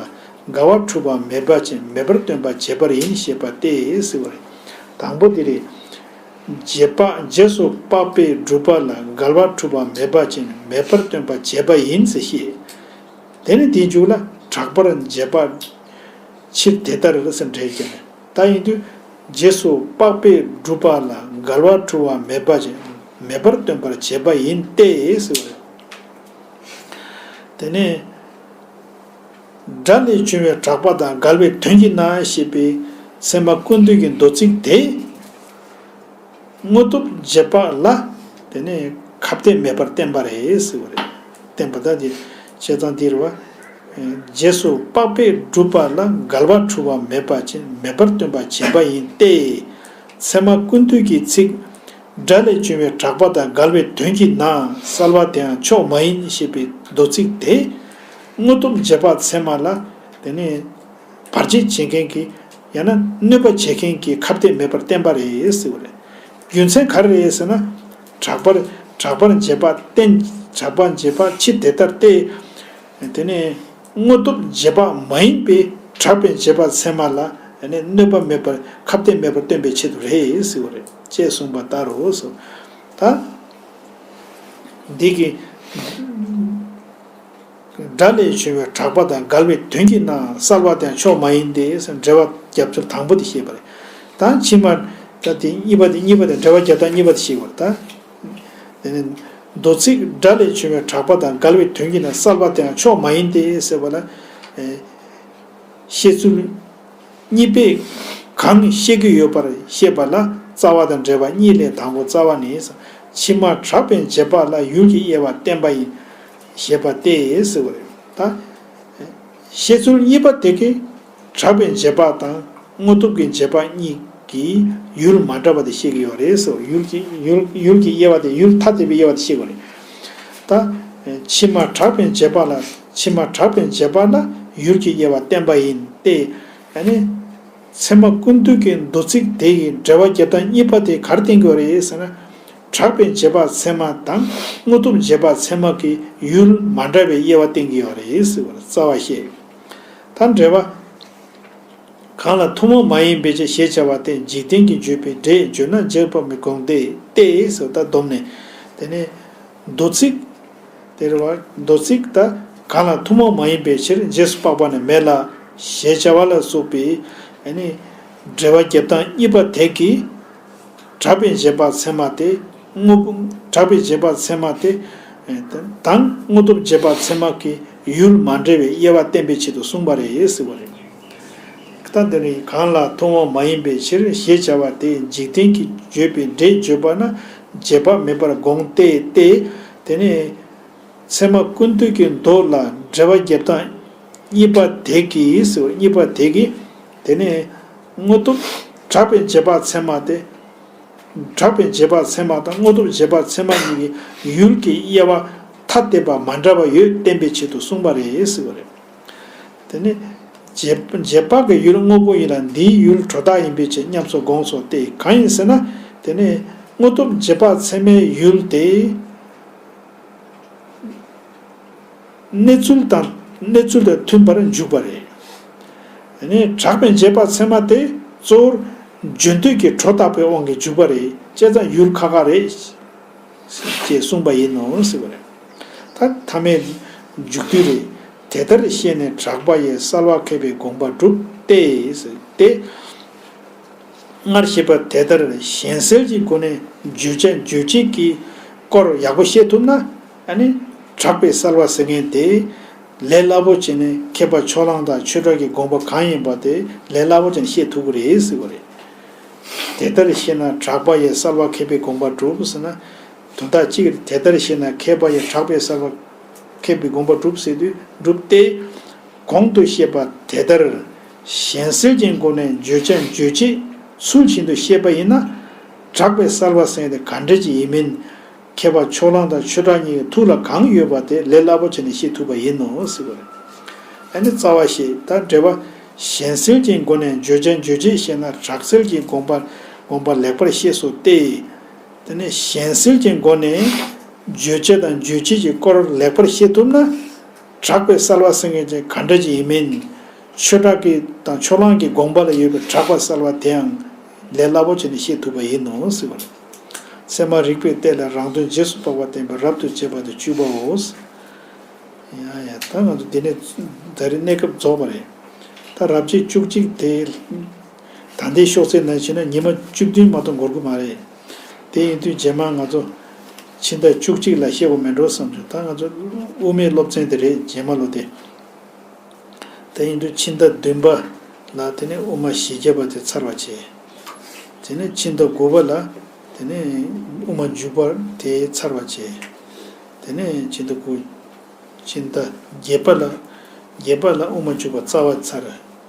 འགལ་བ་འཁྲུལ་པ་མེད་པ་ཅན་མེད་པར་སྟོན་པ་བྱེད་པར་ཡིན་ཞེས་པ་སྟེ་ཟེར་བ་རེད། དང་པོ་དེ་རེད། རྗེས་དཔག་རྗེས་སུ་དཔག་པས་སྒྲུབ་པ་ལ་འགལ་བ་འཁྲུལ་པ་མེད་པ་ཅན་མེད་པར་སྟོན་པ་བྱེད་པ་ཡིན་ཟེར་བཤད། དེ་ནི་དེའི་མཇུག་ལ་དྲེགས་པར་རྗེས་དཔག་ཕྱིར་དེ་ལྟར་ཟེར་འགྲེལ་བྱས་ནས། ད་ཡིན་དུས་རྗེས་སུ་དཔག་པས་སྒྲུབ་པ་ལ་འགལ་བ་འཁྲུལ་བ་མེད་པ་ཅན་མེད་པར་སྟོན་པར་བྱེད་པ་ཡིན་ཏེ་ཟེར་བ་རེད། དེ་ནས། དགྲ་ལས་བྱུང་བའི་དྲེགས་པ་དང་འགལ་བའི་དོན་གྱིས་ན་ཞེས་པའི་ཚད་མ་ཀུན་བཏུས་ཀྱི་མདོ་ཚིག་དེ། དངོས་སྟོབས་རྗེས་དཔག་ལ་དེ་ནས་ཁ་གཏད་མེད་པར་བསྟན་པ་རེད་ཟེར་བ་རེད། བསྟན་པ་ད་དེ་བྱས་ཙང་འདིར་བ། རྗེས་སུ་དཔག་པས་སྒྲུབ་པ་ལ་འགལ་བ་འཁྲུལ་བ་མེད་པ་ཅན་མེད་པར་སྟོན་པ་བྱེད་པ་ཡིན་ཏེ། ཚད་མ་ཀུན་བཏུས་ཀྱི་ཚིག་དགྲ་ལས་བྱུང་བའི་དྲེགས་པ་དང་འགལ་བའི་དོན་གྱིས་ན་གསལ་བ་དེའང་ཕྱོགས་མ་ཡིན་ཞེས་པའི་མདོ་ཚིག་དེ། དངོས་སྟོབས་རྗེས་དཔག་ཚད་མ་ལ་དེ་ནས་བར་ཆད་བྱེད་མཁན་གྱི་ཡང་ན་གནོད་པ་བྱེད་མཁན་གྱི་ཁ་གཏད་མེད་པར་བསྟན་པ་རེད་ཟེར་བ་རེད། རྒྱུ་མཚན་ག་རེ་རེད་ཟེར་ན། དྲེགས་པར་དྲེགས་པར་རྗེས་དཔག་བསྟན། དྲེགས་པ་རྗེས་དཔག་ཕྱིར་དེ་ལྟར་ཏེ། དེ་ནས་དངོས་སྟོབས་རྗེས་དཔག་མ་ཡིན་པའི་དྲེགས་པའི་རྗེས་དཔག་ཚད་མ་ལ་གནོད་པ་མེད་པར་ཁ་གཏད་མེད་པར་སྟོན་པའི་ཆེད་དུ་རེད་ཟེར་བ་རེད། ཅེས་གསུངས་པ་ལྟར་རོ་སོ། ད། འདི་གི། དགྲ་ལས་བྱུང་བའི་དྲེགས་པ་དང་འགལ་བའི་དོན་གྱིས་ན་གསལ་བ་དེའང་ཕྱོགས་མ་ཡིན་ཏེ་འགྲེལ་བ་རྒྱབ་སྐྱོར་དང་པོ་དེ་བཤད་པ་རེད། ད་ཕྱི་མ་ད་དེ་གཉིས་པ་དེ་གཉིས་པ་དེ་འགྲེལ་བ་རྒྱབ་སྟངས་གཉིས་པ་དེ་བཤད་པ་རེད་ད། དེ་ནི། མདོ་ཚིག་དགྲ་ལས་བྱུང་བའི་དྲེགས་པ་དང་འགལ་བའི་དོན་གྱིས་ན་གསལ་བ་དེའང་ཕྱོགས་མ་ཡིན་ཏེ་ཟེར་བ་ལ། བཤད་ཚུལ། གཉིས་པས་གང་བཤད་ཀྱི་ཡོད་པར་བཤད་པ་ལ་རྩ་བ་དང་འགྲེལ་པ་གཉིས་ལས་དང་པོ་རྩ་བ་ནི། ཕྱི་མ་དྲེགས་པའི་རྗེས་དཔག་ལ་ཡུལ་གྱི་དབྱེ་བ་བསྟན་པ་ཡིན། ཞེས་པ་སྟེ་ཟེར་བ་རེད་ད། བཤད་ཚུལ་གཉིས་པ་དེ་གའི་དྲེགས་པའི་རྗེས་དཔག་དང་དངོས་སྟོབས་ཀྱི་རྗེས་དཔག་གཉིས་ཀྱི་ཡུལ་མ་འདྲ་བ་དེ་བཤད་ཀྱི་ཡོད་རེད་ཟེར། ཡུལ་གྱི་ཡུལ་ཡུལ་གྱི་དབྱེ་བ་དེ་ཡུལ་ཐ་དད་པའི་དབྱེ་བ་དེ་བཤད་དགོས་རེད། ད། ཕྱི་མ་དྲེགས་པའི་རྗེས་དཔག་ལ་ཕྱི་མ་དྲེགས་པའི་རྗེས་དཔག་ལ་ཡུལ་གྱི་དབྱེ་བ་བསྟན་པ་ཡིན་ཏེ། ཨ་ནི། ཚད་མ་ཀུན་བཏུས་ཀྱི་མདོ་ཚིག་དེ་ཡི་འགྲེལ་པ་རྒྱབ་སྟངས་གཉིས་པ་དེ་ག་རེ་བསྟན་དགོས་རེད་ཟེར་ན། དྲེགས་པའི་རྗེས་དཔག་ཚད་མ་དང་དངོས་སྟོབས་རྗེས་དཔག་ཚད་མ་གི་ཡུལ་མ་འདྲ་བའི་དབྱེ་བ་བསྟན་གྱི་ཡོད་རེད་ཟེར་བ་རྩ་བ་བཤད། ད་འགྲེལ་པ། གང་ལ་ཐུན་མོང་མ་ཡིན་པའི་ཕྱིར་ཞེས་བྱ་བ་སྟེ་འཇིག་རྟེན་གྱིས་བརྗོད་པའི་སྒྲས་བརྗོད་ན་རྗེས་དཔག་མི་དགོངས་ཏེ་སྟེ་ཟེར་ད་བསྡོམས་ནས། དེ་ནས་མདོ་ཚིག་དེ་རེད་བ། མདོ་ཚིག་ད་གང་ལ་ཐུན་མོང་མ་ཡིན་པའི་ཕྱིར་རྗེས་སུ་དཔག་པ་ནི་མེད་ལ་ཞེས་བྱ་བ་ལ་སོགས་པའི་ཨ་ནི་འགྲེལ་པ་རྒྱབ་སྟངས་གཉིས་པ་དེ་གིས། དྲེགས་པའི་རྗེས་དཔག་ཚད་མ་དེ། དངོས་པོ། དྲེགས་པའི་རྗེས་དཔག་ཚད་མ་དེ། དང་དངོས་སྟོབས་རྗེས་དཔག་ཚད་མ་གི་ཡུལ་མ་འདྲ་བའི་དབྱེ་བ་བསྟན་པའི་ཆེད་དུ་གསུངས་པ་རེད་ཟེར་བ་རེད། ད་འདི་ནི་གང་ལ་ཐུན་མོང་མ་ཡིན་པའི་ཕྱིར་ཞེས་བྱ་བ་དེ་འཇིག་རྟེན་གྱིས་བརྗོད་པའི་སྒྲས་བརྗོད་པ་ན་རྗེས་དཔག་མེད་པར་དགོངས་ཏེ་སྟེ། དེ་ནས་ཚད་མ་ཀུན་བཏུས་ཀྱི་མདོ་ལ་འགྲེལ་པ་རྒྱབ་སྟངས་ གཉིས་པ་དེ་གིས་ཟེར་བ། གཉིས་པ་དེ་གིས་དེ་ནས་དངོས་སྟོབས་གྲགས་པའི་རྗེས་དཔག་ཚད་མ་སྟེ། གྲགས་པའི་རྗེས་དཔག་ཚད་མ་དང་དངོས་སྟོབས་རྗེས་དཔག་ཚད་མ་གཉིས་ཀྱི་ཡུལ་གྱི་དབྱེ་བ་ཐ་དད་པ་མ་འདྲ་བ་ཡོད་བསྟན་པའི་ཆེད་དུ་གསུངས་པ་རེད་ཟེར་བ་རེད། དེ་ནི་རྗེས་རྗེས་དཔག་གི་ཡུལ་དངོས་པོ་ཡིན་ལ་འདིའི་ཡུལ་སྒྲོ་བཏགས་ཡིན་པའི་ཕྱིར་ཉམས་སུ་དགོངས་སོ་སྟེ། གང་ཡིན་ཟེར་ན། དེ་ནི་དངོས་སྟོབས་རྗེས་དཔག་ཚད་མའི་ཡུལ་དེ། གནས་ཚུལ་དང་གནས་ཚུལ་དང་མཐུན་པར་འཇུག་པ་རེད། དེ་ནས་གྲགས་པའི་རྗེས་དཔག་ཚད་མ་དེ་གཙོ་བོར་བརྗོད་འདོད་ཀྱི་སྒྲོ་བཏགས་པའི་དབང་གིས་འཇུག་པ་རེད། བྱས་ཙང་ཡུལ་ཁ་ཁ་རེད་ཅེས་གསུངས་པ་ཡིན་ནོ་ཟེར་བ་རེད། ད་ཐ་མའི་མཇུག་བསྡུ་རེད། དེ་ལྟར་ཤེས་ནས་གྲགས་པ་ཡི་གསལ་བ་མཁས་པའི་དགོངས་པ་གྲུབ་སྟེ། ཟེར་ཏེ། སྔར་བཤད་པ་དེ་ལྟར་གཞན་སེལ་གྱི་སྒོ་ནས་བརྗོད་བྱ་རྗོད་བྱེད་ཀྱི་སྐོར་ཡག་པོ་ཤེས་ཐུབ་ན། ཨ་ནི་གྲགས་པའི་གསལ་བ་ཟེར་མཁན་དེ་ལས་སླ་པོ་བྱས་ནས་མཁས་པ་ཕྱོགས་གླང་དང་ཆོས་གྲགས་ཀྱི་དགོངས་པ་གང་ཡིན་པ་དེ་ལས་སླ་པོ་བྱས་ནས་ཤེས་ཐུབ་ཀྱི་རེད་ཟེར་བ་རེད། དེ་ལྟར་ཤེས་ན་གྲགས་པ་ཡི་གསལ་བ་མཁས་པའི་དགོངས་པ་གྲུབ་ཟེར་ན། དོན་དག་གཅིག་རེད། དེ་ལྟར་ཤེས་ན་མཁས་པ་ཡི་གྲགས་པའི་གསལ་བ་མཁས་པའི་དགོངས་པ་གྲུབ་ཟེར་དུས་གྲུབ་སྟེ། གོང་དུ་བཤད་པ་དེ་ལྟར་གཞན་སེལ་གྱི་སྒོ་ནས་བརྗོད་བྱ་རྗོད་བྱེད་ཚུལ་བཞིན་དུ་ཤེས་པ་ཡིན་ན། གྲགས་པའི་གསལ་བ་ཟེར་དེ་ག་འདྲ་ཅིག་ཡིན་མིན། མཁས་པ་ཕྱོགས་གླང་དང་ཆོས་གྲགས་གཉིས་ཀྱི་ཐུགས་ལ་གང་ཡོད་པ་དེ་ལས་སླ་པོ་བྱས་ནས་ཤེས་ཐུབ་པ་ཡིན་ནོ་ཟེར་བ་རེད། ཨ་ནི་རྩ་བ་ཤེས། ད་འགྲེལ་པ། གཞན་སེལ་གྱི་སྒོ་ནས་བརྗོད་བྱ་རྗོད་བྱེད་ཤེས་ན་གྲགས་སེལ་གྱི་དགོངས་པ་དགོངས་པ་ལེགས་པར་ཤེས་སོ་སྟེ། དེ་ནས་གཞན་སེལ་གྱི་སྒོ་ནས་རྗོད་བྱེད་དང་རྗོད་བྱེད་ཀྱི་སྐོར་ལེགས་པར་ཤེས་ཐུབ་ན། གྲགས་པའི་གསལ་བ་ཟེར་མཁན་ཅན་ག་འདྲ་ཅིག་ཡིན་མིན། ཆོས་གྲགས་ཀྱི་དང་ཕྱོགས་གླང་གི་དགོངས་པ་ལ་ཡོད་པའི་གྲགས་པ་གསལ་བ་དེའང་ལས་སླ་པོ་བྱས་ནས་ཤེས་ཐུབ་པ་ཡིན་ནོ་ཟེར་བ་རེད། ཚད་མ་རིགས་པས་བལྟས་ལ་རང་དོན་རྗེས་སུ་དཔག་པ་བསྟན་པའི་རབ་ཏུ་བྱེད་པ་དང་བཅུ་པའོ། ཡ་ཡ། ད་ང་ཚོ་འདི་ནས་ད་རེས་གནས་སྐབས་རྫོགས་པ་རེད། ད་རབ་བྱེད་བཅུ་གཅིག་དེ་ད་ལྟའི་ཤོག་ཚད་ནང་བྱས་ན་ཉི་མ་བཅུ་བདུན་མ་གཏོགས་འགོར་གི་མ་རེད། དེ་ཡིན་དུས་རྗེས་མ་ང་ཚོ་ཕྱི་ཟླ་བཅུ་གཅིག་ལ་བཤད་དགོས་མེད་འགྲོ་བསམ་བྱུང་། ད་ང་ཚོ་དབུ་མའི་སློབ་ཚན་དེ་རེད། རྗེས་མ་ལོ་དེ། དེ་ཡིན་དུས་ཕྱི་ཟླ་བདུན་པ་ལ་དེ་ནས་དབུ་མ་བཞི་བརྒྱ་པ་དེ་ཚར་བ་བྱས། དེ་ནས་ཕྱི་ཟླ་དགུ་པ་ལ་དེ་ནས་དབུ་མ་འཇུག་པ་དེ་ཚར་བ་བྱས། དེ་ནས་ཕྱི་ཟླ་དགུ། ཕྱི་ཟླ་བརྒྱད་པ་ལ། བརྒྱད་པ་ལ་དབུ་མ་འཇུག་པ་རྩ་བ་ཚར།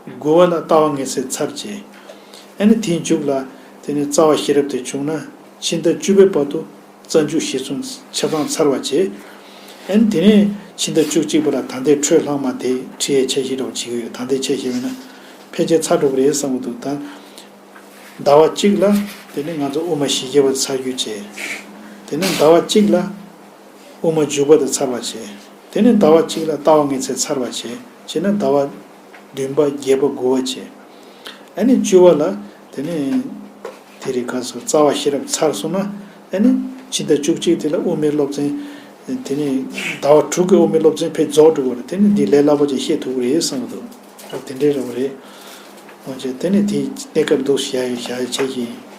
དགུ་པ་ལ་ལྟ་བ་ངེས་ཚིག་ཚར་བྱས། ཨ་ནི་དེའི་མཇུག་ལ་དེ་ནས་རྩ་བ་ཤེས་རབ་དེ་བྱུང་ན། ཕྱི་ཟླ་བཅུ་པའི་བར་དུ་རྩ་འཇུག་གཞིར་བཟུང་ཆ་ཚང་ཚར་བ་བྱས། ཨ་ནི་དེ་ནས་ཕྱི་ཟླ་བཅུ་གཅིག་པ་ལ་ད་ལྟའི་འཕྲོས་ལྷག་མ་དེ་ཁྲིད་ཡའི་འཆར་གཞི་འདྲ་བོ་བྱེད་ཀྱི་ཡོད། ད་ལྟའི་འཆར་གཞི་ཡིན་ན་ཕལ་ཆེར་ཚར་འགྲོ་གི་རེད་བསམ་གྱི་འདུག་ད་ཟླ་བ་གཅིག་ལ་དེ་ནས་ང་ཚོ་དབུ་མ་བཞི་བརྒྱ་པ་དེ་ཚར་རྒྱུ་བྱས། དེ་ནས་ཟླ་བ་གཅིག་ལ་དབུ་མ་འཇུག་པ་དེ་ཚར་བ་བྱས། དེ་ནས་ཟླ་བ་གཅིག་ལ་ལྟ་བ་ངེས་ཚིག་ཚར་བ་བྱས། བྱས་ན་ཟླ་བ་བདུན་པ་བརྒྱད་པ་དགུ་པ་བྱས། ཨ་ནི་བཅུ་པ་ལ་དེ་ནས་དེ་རིང་ཁ་སང་རྩ་བ་ཤེས་རབ་ཚར་སོང་ན། ཨ་ནི་ཕྱི་ཟླ་བཅུ་གཅིག་དེ་ལ་དབུ་མའི་སློབ་ཚན། དེ་ནས་ཟླ་བ་དྲུག་གི་དབུ་མའི་སློབ་ཚན་ཕར་རྫོགས་འགྲོ་གི་རེད། དེ་ནས་འདི་ལས་སླ་པོ་ཅིག་ཤེས་ཐུབ་ཀྱི་རེད་བསམ་གྱི་འདུག་ཨ། དེ་འདྲའི་རེད་པ་རེད། འོ་ཅེ། དེ་ནས་དེ་གནས་སྐབས་འདུག་བཞག་ཡོད། བཞག་ཡོད་ཆ་ཞིག་ཡིན།